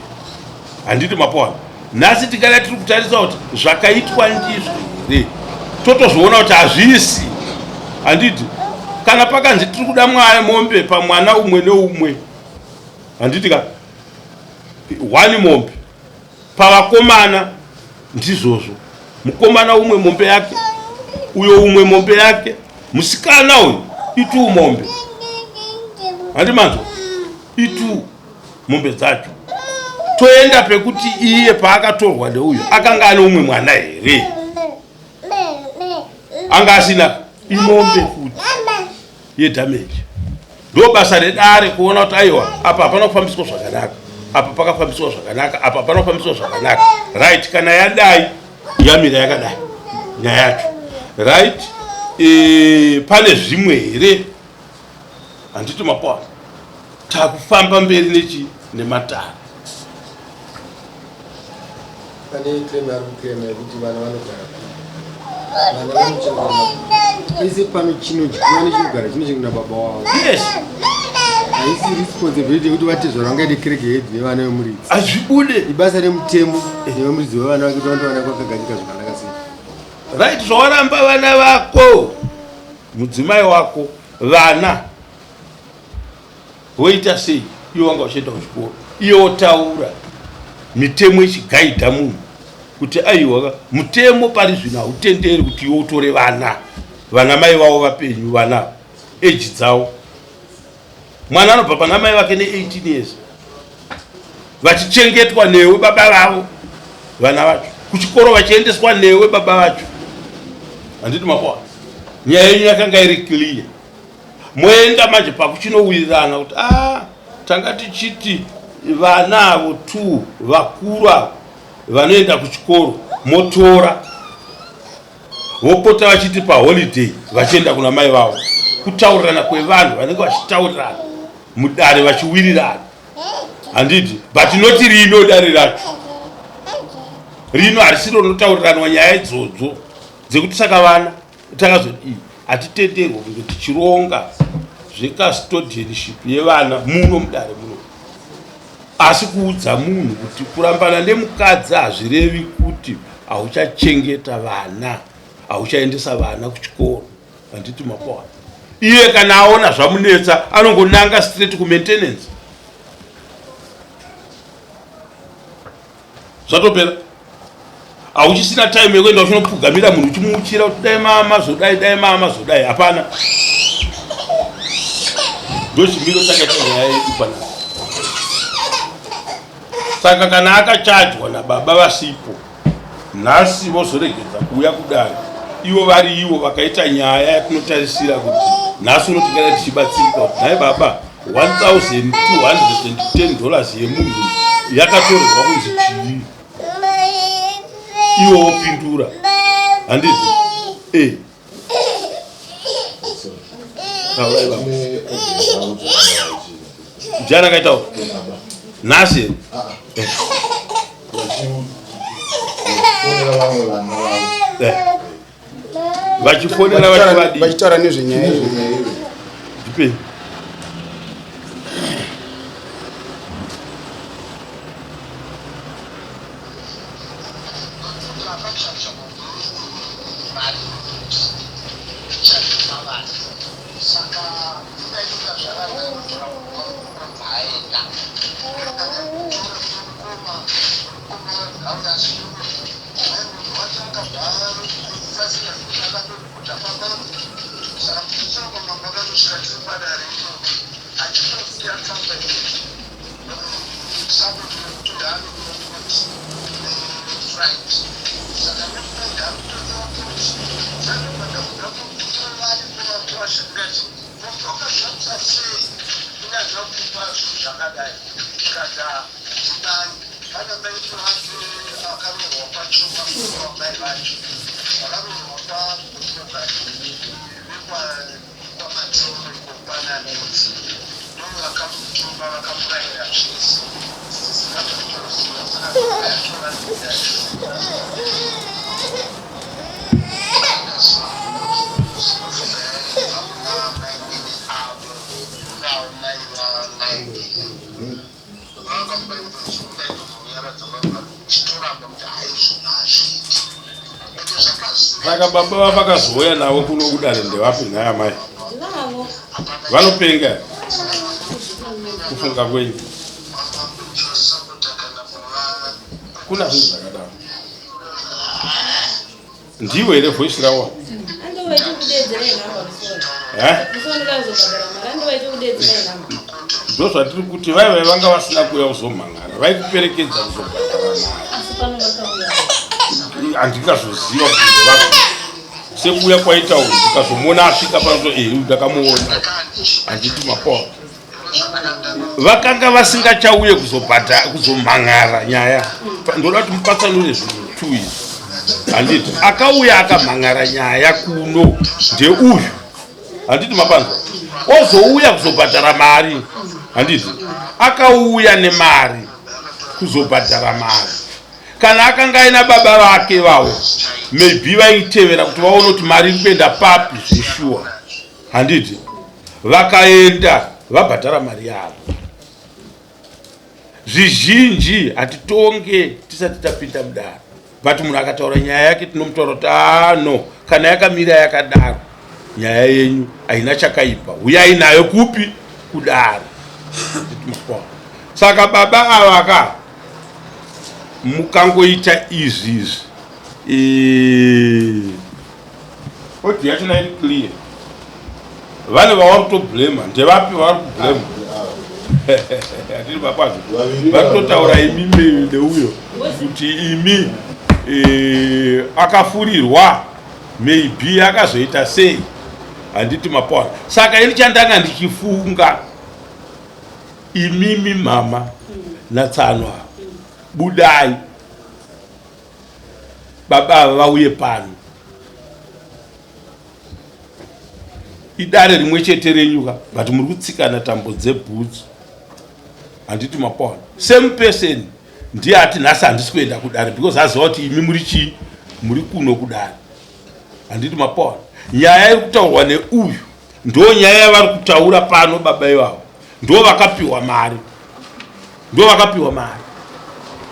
handiti mapoana? Nhasi tingada tiri kutarisa kuti zvakaitwa ndizvo here, totozviona kuti hazvisi. Handiti kana pakanzi tiri kuda mwana mombe pamwana umwe neumwe, handiti ka one mombe pavakomana ndizvozvo, mukomana umwe mombe yake, uyo umwe mombe yake, musikana uyu itu mombe, handi manzwa, itu mombe dzacho. Toenda pekuti iye paakatorwa neuyo akanga ane umwe mwana here? Anga asina. Imombe futi yedamage. Ndo basa redare kuona kuti aiwa, apa hapana kufambiswa zvakanaka, apa pakafambiswa zvakanaka, apa hapana kufambiswa zvakanaka. Right, kana yadai yamira yakadai nyaya yacho, right? Pane zvimwe here? Handiti mapoa takufamba mberi nechi nematare. Pane claim ari kuclaima yekuti vana vanogara, vana vanochengeta pese pano, chinodyiwa nechinogara chinochengetwa baba wavo. Yes. Haisi responsibility yekuti vatezvara vangaite kereke yedzi nevana vemuridzi. Hazvibude. Ibasa remutemo nevemuridzi wevana vake kuti vandowana kwakagadzika zvakanaka sei. Right, zvawaramba vana vako, mudzimai wako, vana voita sei? Iwe wanga uchienda kuchikoro, iye wotaura mitemo ichigaidha munhu kuti aiwa, mutemo pari zvino hautenderi kuti iwe utore vana, vana mai vavo vapenyu, vana eji dzavo. Mwana anobva pana mai vake ne18 years, vachichengetwa newe baba vavo, vana vacho kuchikoro vachiendeswa newe baba vacho. Handiti mapoa nyaya yenyu yakanga iri clear? Moenda manje pakuchinowirirana kuti a tanga tichiti vana avo two vakuru avo vanoenda kuchikoro, motora vopota vachiti paholiday vachienda kuna mai vavo. Kutaurirana kwevanhu vanenge vachitaurirana mudare vachiwirirana, handiti? But noti rino dare racho rino harisiro rinotauriranwa nyaya idzodzo dzekuti saka vana takazodii. Hatitenderwa kunge tichironga zvecustodianship yevana muno mudare muno, asi kuudza munhu kuti kurambana nemukadzi hazvirevi kuti hauchachengeta vana, hauchaendesa vana kuchikoro. Handiti mapoa iye kana aona zvamunetsa anongonanga straight kumaintenance, zvatopera. Hauchisina time yekuenda uchinopfugamira munhu uchimuuchira kuti dai mama zvodai, dai mama zvodai, hapana. Ndochimiro chakaita nyaya yedu panapa. Saka kana akachajwa nababa vasipo, nhasi vozoregedza kuuya kudare ivo vari ivo vakaita nyaya yatinotarisira kuti nhasi unotingana tichibatsirika kuti nhai baba, $1210 yemunhu yakatorerwa kunzi chii? Iwo wopindura, handiti? Taurai baba. Ndiani akaitawo nhasi? Vachifonera vamwe vana vavo. Vachifonera vachivadii? Vachitaura nezvenyaya iyi. Ndipei. Saka baba vavakazouya navo kuno kudare ndevapi nhai amai? Vanopenga kufunga kwenyu. Kuna zvinhu zvakadaro. Ndiwo here voice rawo? Ndozvatiri kuti vaive vanga vasina kuuya kuzomhan'ara vaikuperekedza kuzobhadhara mari handingazoziva kuti ndevapi sekuuya kwaita uyu ndikazomuona asvika panoto ehe ndakamuona handiti mapoa vakanga vasingachauye kuzobhadha kuzomhan'ara nyaya ndoda kuti mupatsanure zvinhu two izvi handiti akauya akamhan'ara nyaya kuno ndeuyu handiti mapanzwa ozouya kuzobhadhara mari handiti akauya nemari kuzobhadhara mari kana akanga aina baba vake vavo maybe vaitevera kuti vaone kuti mari iri kuenda papi zveshuwa handiti vakaenda vabhadhara mari yavo zvizhinji hatitonge tisati tapinda mudaro but munhu akataura nyaya yake tinomutaura kuti ah no kana yakamira yakadaro nyaya yenyu haina chakaipa huyai nayo kupi kudaro saka baba ava ka mukangoita izvi izvi eh, Audio yacho iri clear. Vane vavari kutoblema ndevapi vavari kublema? Hatiri papazo. Vari kutotaura imi neuyo kuti imi eh, akafurirwa maybe akazoita sei handiti mapora. Saka ini chandanga ndichifunga imimi mama natsano budai baba ava vauye pano idare rimwe chete renyuka but muri kutsikana tambo dzebhutsu handiti mapona same person ndiye ati nhasi handisi kuenda kudare because aziva kuti imi muri chii muri kuno kudare handiti mapona nyaya iri kutaurwa neuyu ndo nyaya yavari kutaura pano baba ivavo ndo vakapiwa mari ndo vakapiwa mari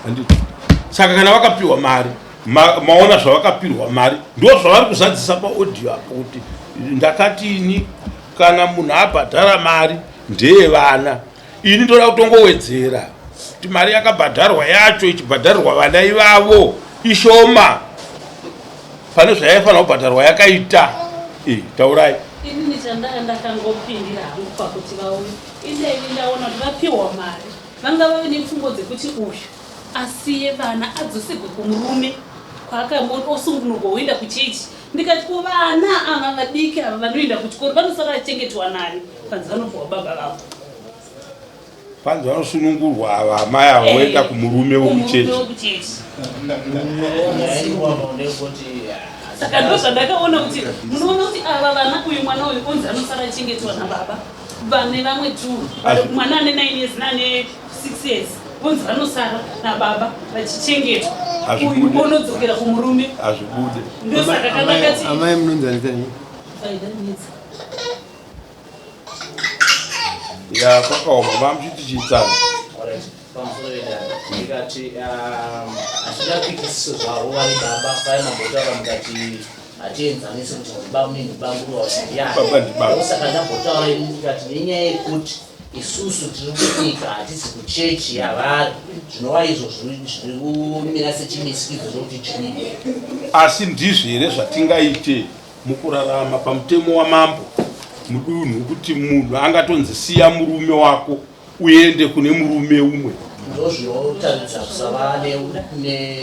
handiti saka kana vakapiwa mari ma, maona zvavakapirwa mari ndo zvavari kuzadzisa paaudio apo kuti ndakatini kana munhu abhadhara mari ndeyevana ini ndoda kutongowedzera kuti mari yakabhadharwa yacho ichibhadharirwa vana ivavo ishoma pane zvayaifanira kubhadharwa yakaita e, taurai inini chandanga ndakangopindira hangu pakuti vauye indaive ndaona kuti vapiwa mari vanga vave nepfungwa dzekuti uyu asiye vana adzoserwe kumurume kwaakambosungunurwa woenda kuchechi ndikati ko vana ava vadiki ava vanoenda kuchikoro vanosara vachengetwa nani panzi vanopuwa baba vavo Panzi vanosunungurwa ava amai ava voenda eh, kumurume wekuchechi. Saka ndo zvandakaona kuti munoona kuti ava vana uyu mwana uyu onzi anosara achengetwa nababa vane vamwe two mwana ane 9 years naane 6 years vonzi vanosara nababa vachichengetwa uyu onodzokera kumurume hazvibude ndosaka kanakati amai munonzanitani ya kwakaoma vamuchiti chiitsana pamusoro vedare ndikati um, hatingapikisi zvavo vari baba paye mambotaura mukati hatienzanisi kuti ndibamunini ndibamburuwa ndiyani ndambotaura ini ndikati nenyaya yekuti isusu tiri kunyika hatisi kuchechi yavari zvinova izvo zviri kumira sechimisikidzo chokuti chii asi ndizvo here zvatingaite Mukurarama pamutemo wamambo mudunhu kuti munhu angatonzi siya murume wako uende kune murume umwe. Ndozvinotaridza kusava ne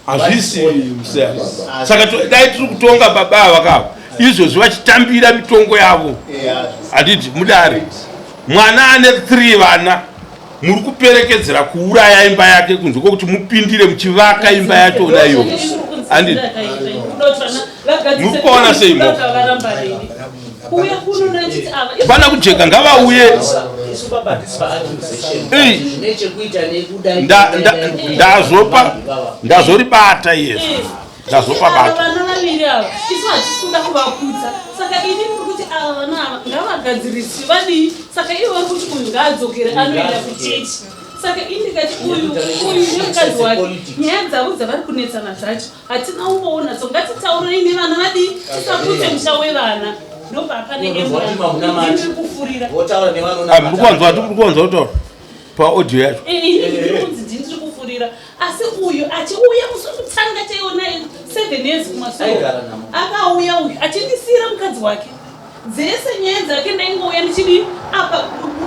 hazvisi musiyana. Saka dai tiri kutonga baba ava kava izvozvi vachitambira mitongo yavo handiti mudare mwana ane 3 vana muri kuperekedzera kuuraya imba yake kunze kwekuti mupindire muchivaka imba yachona iyo handiti muri kuona sei mo pana kujeka ngavauye ndazopa ndazoribata iyezvo ndazopabata vana vaviri ava isu hatisi kuda kuvakudza saka ini ndiri kuti ava vana ava ngavagadziriswe vadii saka ivo vari kuti uyu ngaadzokere anoenda kuchechi. Saka ini ndikati uyu uyu nemukadzi wake nyaya dzavo dzavari kunetsana dzacho hatina umboona so ngatitaurei nevana vadii tisaputse musha wevana ndopapane ndiri kufurira. Ah, muri kuwanzwa muri kuwanzwa kutaura paaudio yacho. Ndiri kunzi ndini ndiri kufurira asi uyu achiuya musi wekutanga chaiwo naye 7 years kumasure akauya uyu achindisiira mukadzi wake dzese nyaya dzake ndaingouya ndichidii apa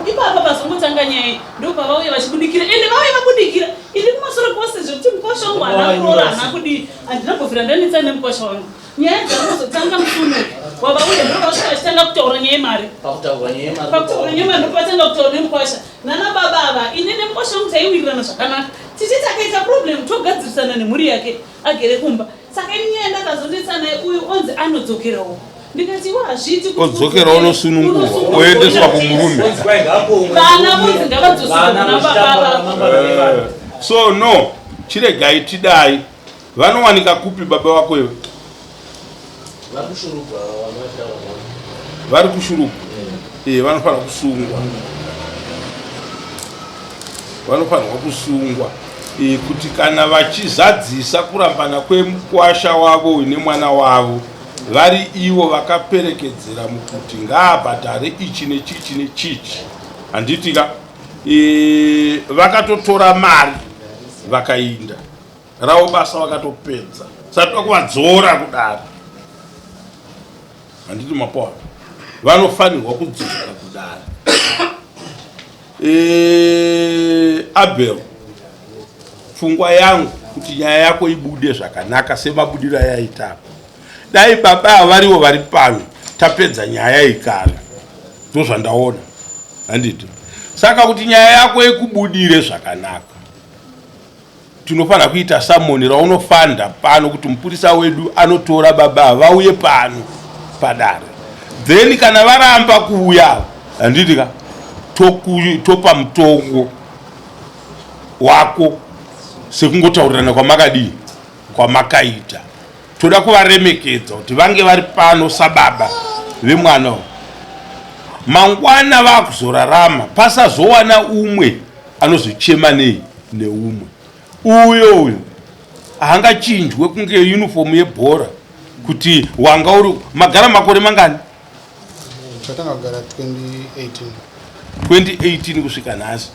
ipapa pazongotanga nyaya ndopavauya vachibudikira ende vauya vabudikira ini kumasure kwose zvekuti mukwasha wangu haana kuroora haana kudii handina kubvira ndanetsa nemukwasha wangu nyaya dzakuzotanga musi unoyu wavauya ndopavasvika vachitanga kutaura nyaya yemari pakutaura nyaya yemari pakutaura nyaya yemari ndopavatanga kutaura nemukwasha nana baba ava ini nemukwasha wangu taiwirirana zvakanaka tichiti akaita problem togadzirisana nemhuri yake agere kumba saka ini nyaya ndakazonetsa naye uyu onzi anodzokerawo ndikati iwe hazviiti kuti Odzokera unosunungurwa oendeswa kumurume. Vana vonzi ngavadzoserwe kuna baba vavo. So no chiregai tidai vanowanika kupi baba vako iwe? Vari kushurugwa eh vanofanira kusungwa vanofanirwa kusungwa e, kuti kana vachizadzisa kurambana kwemukwasha wavo uyu nemwana wavo vari ivo vakaperekedzera mukuti ngaabhadhare ichi nechichi nechichi handiti ka e, vakatotora mari vakainda ravo basa vakatopedza satoda kuvadzora kudare handiti mapoa vanofanirwa kudzoka kudare e, abel pfungwa yangu kuti nyaya yako ibude zvakanaka semabudiro ayaita dai baba varivo vari pano tapedza nyaya ikare ndozvandaona handiti saka kuti nyaya yako ikubudire zvakanaka Tinofanira kuita samoni raunofanda pano kuti mupurisa wedu anotora baba vauye pano padare then kana varamba kuuya handiti ka topa mutongo wako sekungotaurirana kwamakadii kwamakaita toda kuvaremekedza kuti vange vari pano sababa vemwana uyu mangwana vakuzorarama pasazowana umwe anozochema nei neumwe uyo uyo haangachinjwe kunge uniform yebhora kuti wanga uri magara makore mangani tatanga kugara 2018 2018 kusvika nhasi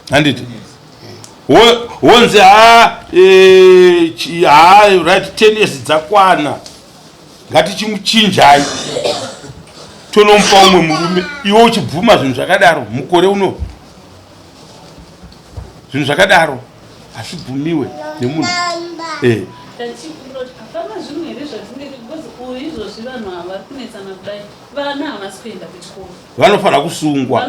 handiti wonzi ha e, ha right 10 years dzakwana ngatichimuchinjai tonomupa umwe murume iwe uchibvuma zvinhu zvakadaro mukore uno zvinhu zvakadaro hazvibvumiwe nemunhu eh. Hapana zvinhu here zvatingaita because uyu izvozvi vanhu ava vari kunetsana kudai vana havasi kuenda kuchikoro vanofanira kusungwa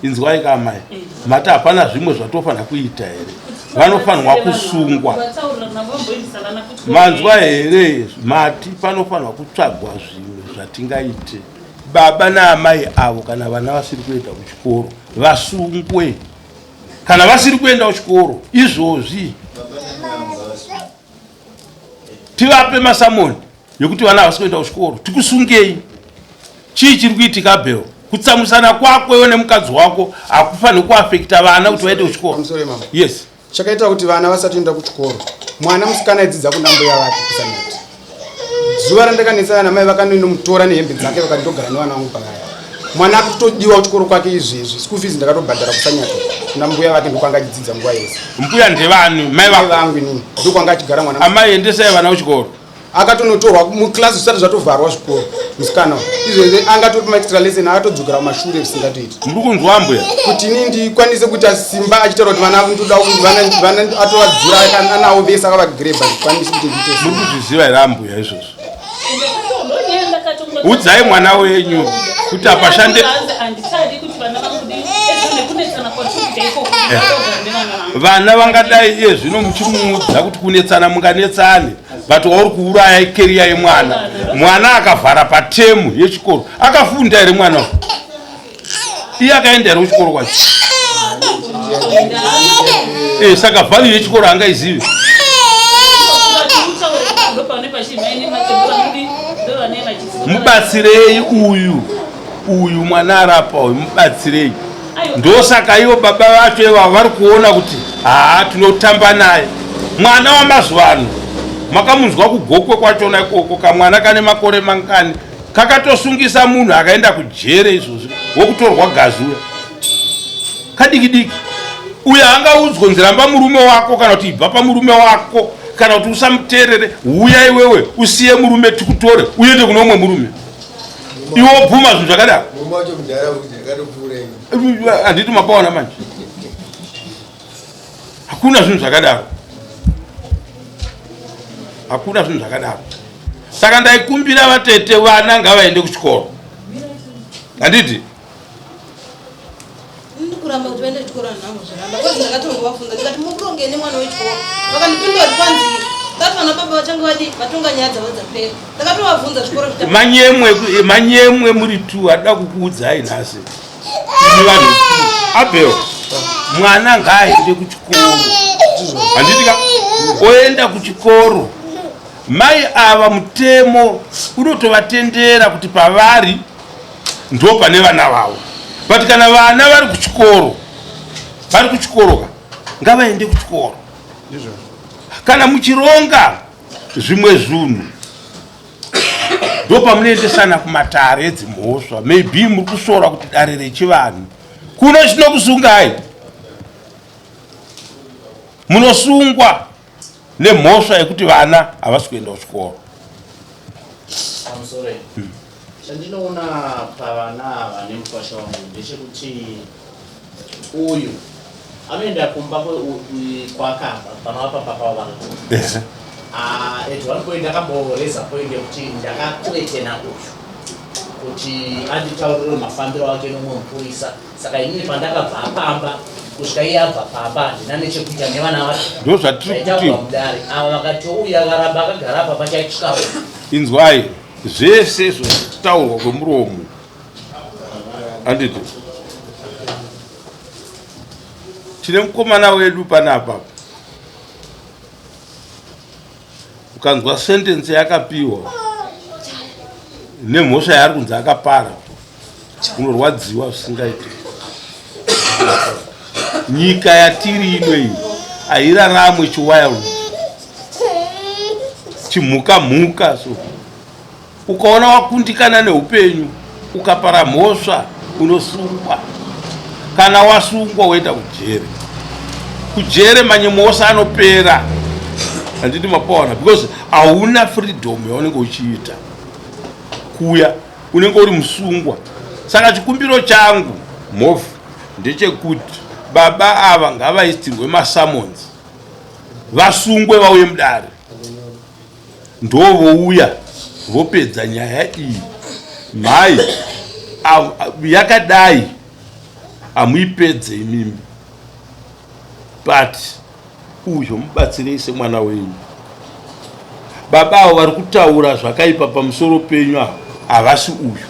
inzwai ka amai eh. mati hapana zvimwe zvatofanira kuita here vanofanirwa kusungwa manzwa here mati panofanirwa kutsvagwa zvimwe zvatingaite baba naamai avo kana vana vasiri kuenda kuchikoro vasungwe kana vasiri kuenda kuchikoro izvozvi tivape masamoni yekuti vana havasi kuenda kuchikoro tikusungei chii chiri kuitika abel kutsamwisana kwako iwe nemukadzi wako hakufaniri kuafekta vana kuti vaende kuchikoro yes chakaita kuti vana vasatoenda kuchikoro mwana musikana aidzidza kuna mbuya vake kusanati zuva randakanetsana namai vakanoinomutora nehembe dzake vakati ndogara nevana vangu pakaya mwana akutodiwa kuchikoro kwake izvezvi school fees ndakatobhadhara kusanyato kuna mbuya vake ndokwanga achidzidza nguva yese mbuya ndevani mai vangu inini ndokwanga achigara mwana amai endesai vana kuchikoro akatonotorwa muclass zvisati zvatovharwa zvikoro musikana izvezvi angatori maextra lesson akatodzokera kumashure zvisingatoiti muri kunzwa mbuya kuti ini ndikwanise kuita simba achitaura kuti vana ndoda vana atovadzura anawo vese akavagrebha zvikwanisi kuti ndiite muri kuzviziva here ambuya izvozvo udzai mwana wenyu kuti apashande vana vangadai iye zvino muchimuudza kuti kunetsana munganetsane but wauri kuuraya ikeriya yemwana mwana akavhara patemu yechikoro akafunda here mwana iye akaenda here kuchikoro kwacho eh, saka value yechikoro angaizive mubatsirei uyu uyu mwana arapa uyu mubatsirei. Ndosaka ivo baba vacho ivavo vari kuona kuti haa tinotamba naye mwana wamazuva ano. Makamunzwa kugokwe kwachona ikoko, kamwana kane makore mangani kakatosungisa munhu akaenda kujere izvozvi wokutorwa gazi uya kadiki diki uyo angaudzwa kunzi ramba murume wako kana kuti ibva pamurume wako kana kuti usamuteerere, huya iwewe usiye murume tikutore uende kune umwe murume, iwe wobvuma zvinhu zvakadaro. Handiti mapaona manje, hakuna zvinhu zvakadaro, hakuna zvinhu zvakadaro. Saka ndaikumbira vatete, vana ngavaende kuchikoro, handiti? Ndikuramba kuti vaende kuchikoro hanhangu zviramba kwanzi ndakatongovafunza ndikati mukuronge nemwana wechikoro, vakandipindura kuti kwanzi tati vana baba vachange vadi vatonga nyaya dzavo dzapera. Ndakatovabvunza zvikoro zvita manyemwe manyemwe muri tu adida kukuudzai nhasi imi vanhu Abel, mwana ngaaende kuchikoro, handiti ka? Oenda kuchikoro. Mai ava mutemo unotovatendera kuti pavari ndo pane vana vavo, but kana vana vari kuchikoro, vari kuchikoro ka, ngavaende kuchikoro. Kana muchironga zvimwe zvinhu ndo pamunoendesana kumatare edzimhosva, maybe muri kusora kuti dare rechivanhu kuno chinokusungai, munosungwa nemhosva yekuti vana havasi kuenda kuchikoro. Pamusoro, chandinoona pavana ava nemukwasha wangu ndechekuti uyu anoenda kumba kwaakabva panova papa vana. At one point ndakamboreza point yekuti ndakathreatena uyu kuti anditaurire mafambiro ake nomwe mupurisa, saka inini pandakabva pamba kusvika iye abva pamba handina nechekuita nevana vacho. Ndo zvatiri kuti Zvaitaurwa mudare, ava vakati uyu akaramba akagara apa pachaitsvikawo. Inzwai, zvese zvataurwa kwemuromo, handiti? Tine mukomana wedu panapa, ukanzwa sentence yakapiwa nemhosva yaari kunzi akapara, unorwadziwa zvisingaiti. Nyika yatiri ino iyi hairaramwe chiwild chimhuka mhuka. So ukaona wakundikana neupenyu, ukapara mhosva, unosungwa. Kana wasungwa woenda kujere, kujere manyemo ose anopera, handiti mapaona? Because hauna freedom yaunenge uchiita kuya, unenge uri musungwa. Saka chikumbiro changu mhofu ndechekuti baba ava ngavaisirwe masummons, vasungwe, vauye mudare, ndovouya vopedza nyaya iyi. Mhai yakadai hamuipedze imimi, but uyo mubatsirei semwana wenyu. Baba avo vari kutaura zvakaipa pamusoro penyu avo havasi uyu,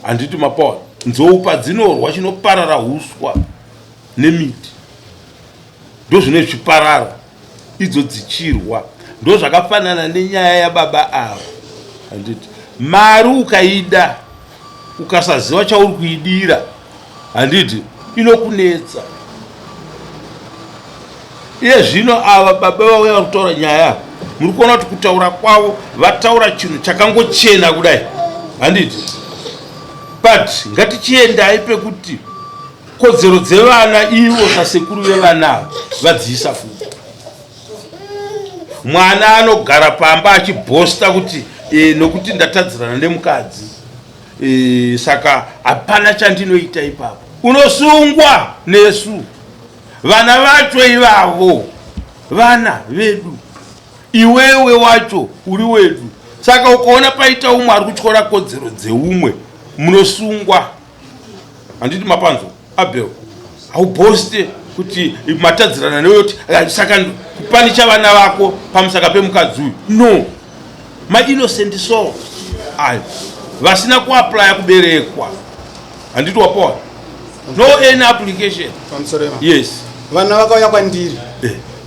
handiti mapaona? Nzou padzinorwa chinoparara uswa nemiti, ndozvine zvichiparara idzo dzichirwa. Ndo zvakafanana nenyaya yababa ava, handiti? Mari ukaida ukasaziva chauri kuidira, handiti inokunetsa? Iye zvino ava baba vauya vari kutaura nyaya, muri kuona kuti kutaura kwavo vataura chinhu chakangochena kudai, handiti? But ngatichiendai pekuti kodzero dzevana ivo sasekuru vevana ava vadziisa futi. Mwana anogara pamba achibhosta kuti nokuti ndatadzirana nemukadzi, saka hapana chandinoita ipapo. Unosungwa nesu vana vacho ivavo, vana vedu, iwewe wacho uri wedu. Saka ukaona paita umwe ari kutyora kodzero dzeumwe, munosungwa, handiti mapanzo? Abel, haubhoste kuti matadzirana newe kuti saka kupanicha vana vako pamusaka pemukadzi uyu. No, mainnocent soul ayo vasina kuaplya kuberekwa, handiti wapoa? No any application. Pamusoro ema. Yes. Vana vakauya kwandiri.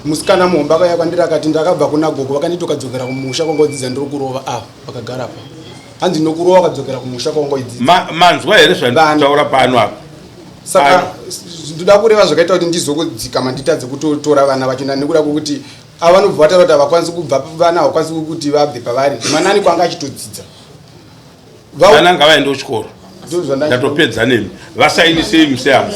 Musikana muhombe akauya kwandiri akati ndakabva kuna gogo, vakanditi ukadzokera kumusha kwangodzidza ndiri kurova. Ava vakagara pa, hanzi nokurova ukadzokera kumusha kwangoidzidza. Manzwa here zvandikutaura pano apa? Saka ndoda kureva zvakaita kuti ndizokudzikama nditadze kutotora vana vacho nekuda kwekuti ava vanobva vataura kuti havakwanisi kubva vana havakwanisi kuti vabve pavari mwanani kwanga achitodzidza. Vana ngavaende kuchikoro. Ndatopedza nemi. Vasainisei museyamo.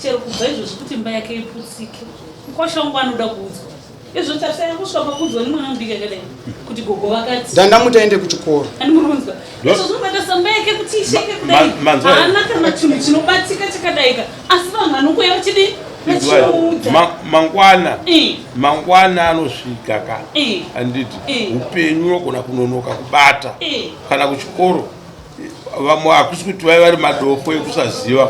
Chero kubva izvozvi kuti imba yake iputsike. Mkwasha wangu anoda kuudzwa. Izvo tarisai kusvika pakuudzwa nemwana mudiki akadai kuti gogo vakati. Ndandamuti aende kuchikoro. Andimuronzwa. Izvo zvinobata samba yake kuti isheke kudai. Haana kana chinhu chinobatika chakadaika. Asi vanhu vanongouya vachidi vachimuudza. Mangwana. Mangwana anosvika ka. Handiti. Upenyu unogona kunonoka kubata. Kana kuchikoro. Vamwe hakusi kuti vaiva vari madofo ekusaziva.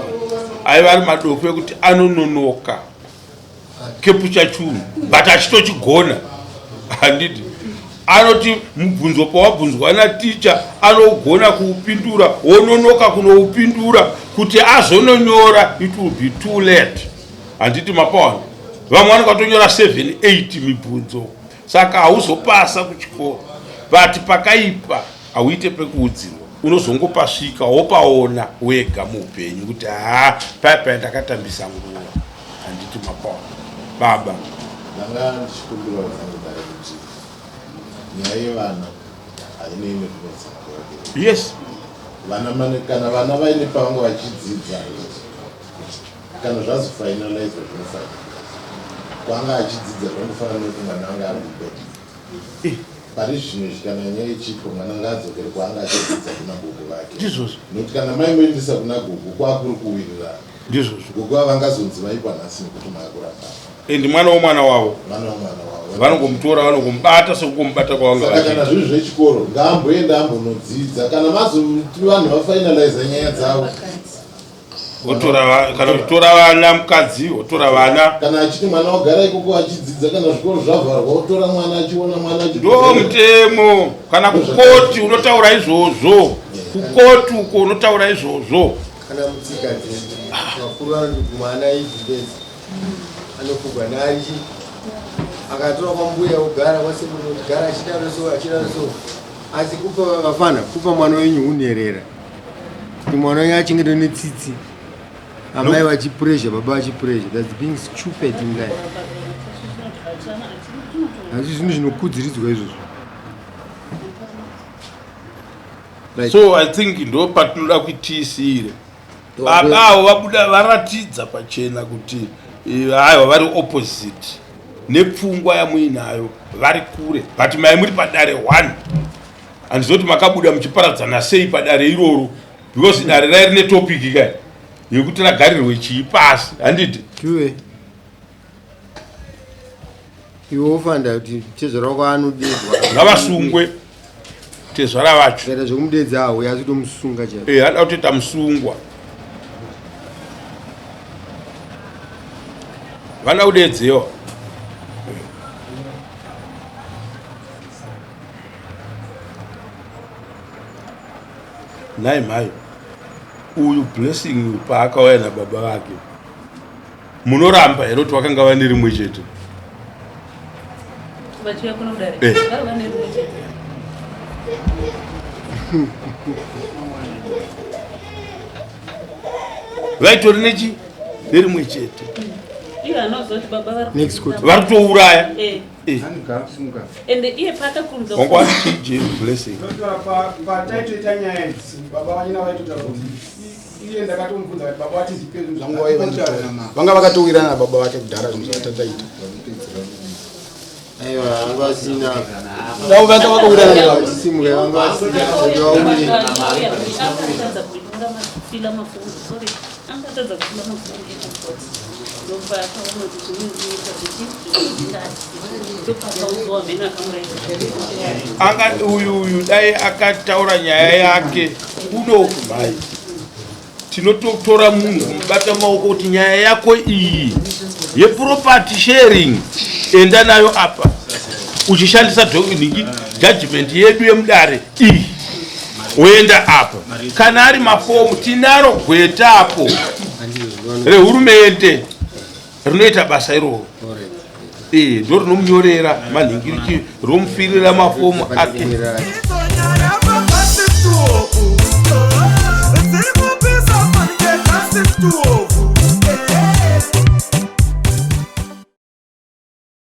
Aiva ari madofo ekuti anononoka. Kepucha chunhu but achitochigona handiti anoti mubvunzo pawabvunzwa naticha anogona kuupindura wononoka kunoupindura kuti azononyora it will be too late handiti mapawana vamwe vanenge vatonyora 7 8 mibvunzo saka hauzopasa kuchikoro but pakaipa hauite pekuudzirwa unozongopasvika wopaona wega muupenyu kuti haa paya paya ndakatambisa nguva handiti mapaona baba ndanga ndichikumbirawo zvangu dare kuti nyaya yevana hainei nekunetsa kwevabereki yes vana mane kana vana vaine pavanga vachidzidza kana zvazofinalizwa zvinofinalizwa kwanga achidzidza zvangofanana nekuti mwana anga ari kubed pari zvino izvi kana nyaya ichiitwa mwana ngaadzokere kwaanga achidzidza kuna gogo vake ndizvozvo nekuti kana maimuendesa kuna gogo kwakuri kuwirirana ndizvozvo gogo havangazonzi vaipa nhasi nekuti maakuramba and mwana womwana wavo mwana womwana wavo vanongomutora vanongomubata sekungomubata kwavanga saka kana zviri zvechikoro ngaamboenda ambonodzidza kana mazoti vanhu vafinaliza nyaya dzavo Wotora kana kutora vana mukadzi wotora vana kana achiti mwana wagara ikoko achidzidza kana zvikoro zvavharwa wotora mwana achiona mwana ndo mutemo kana kukoti unotaura izvozvo kukoti uko unotaura izvozvo kana mutsika dzedu vakuru vanoti mwana igumbezi anofugwa narichi akatora kwambuya ogara kwasekuru ogara achidaro so achidaro so asi kupa vafana kupa mwana wenyu unherera kuti mwana wenyu achengetwe netsitsi amai vachipressure baba vachipressure that's being stupid in life asi zvinhu zvinokudziridzwa izvozvo so i think ndo patinoda kuti tiisire baba avo vabuda varatidza pachena kuti eh, aiwa vari opposite nepfungwa yamuinayo vari kure but mai muri padare one handizoti makabuda muchiparadzana sei padare iroro because dare rai rine topic kai yekuti ragarirwe chii pasi handiti iwe wofanira kuti tezvara wako anodedzwa ngavasungwe tezvara vacho kaita zvekumudedza awo asi kutomusunga chaiko eh ada kutoita musungwa vana kudedzewa nhai mhai uyu blessing paakauya nababa vake munoramba here kuti vakanga vane rimwe chete eh. Vaitori nechi nerimwe chete vari kutouraya eh. eh. ende iye paakakurumidza wanga wati blessing pataitoita nyaya idzi baba vanyina vaitotaura kuti iye ndakatomubvunza kuti baba vati ndipe zvinhu zvangu vaiva vanga vakatowirirana nababa vake kudhara zvinhu zvatataita Aiwa, vanga vasina. Davo vanga vakawirirana nababa. Simuka, vanga vasina. Vauri. Akatadza kufila mafomu ekukoti ndobva akaona kuti zvinoita zvichi ndopakauziwa mheno akamuraira anga uyu uyu dai akataura nyaya yake kuno mhai tinototora munhu kumubata maoko kuti nyaya yako iyi yeproperty sharing enda nayo apa uchishandisa nhingi judgment yedu yemudare iyi woenda apa kana ari mafomu tinaro gweta apo rehurumende rinoita basa iroro eh, ndo rinomunyorera manhingiriki romufirira mafomu ake. Tuo.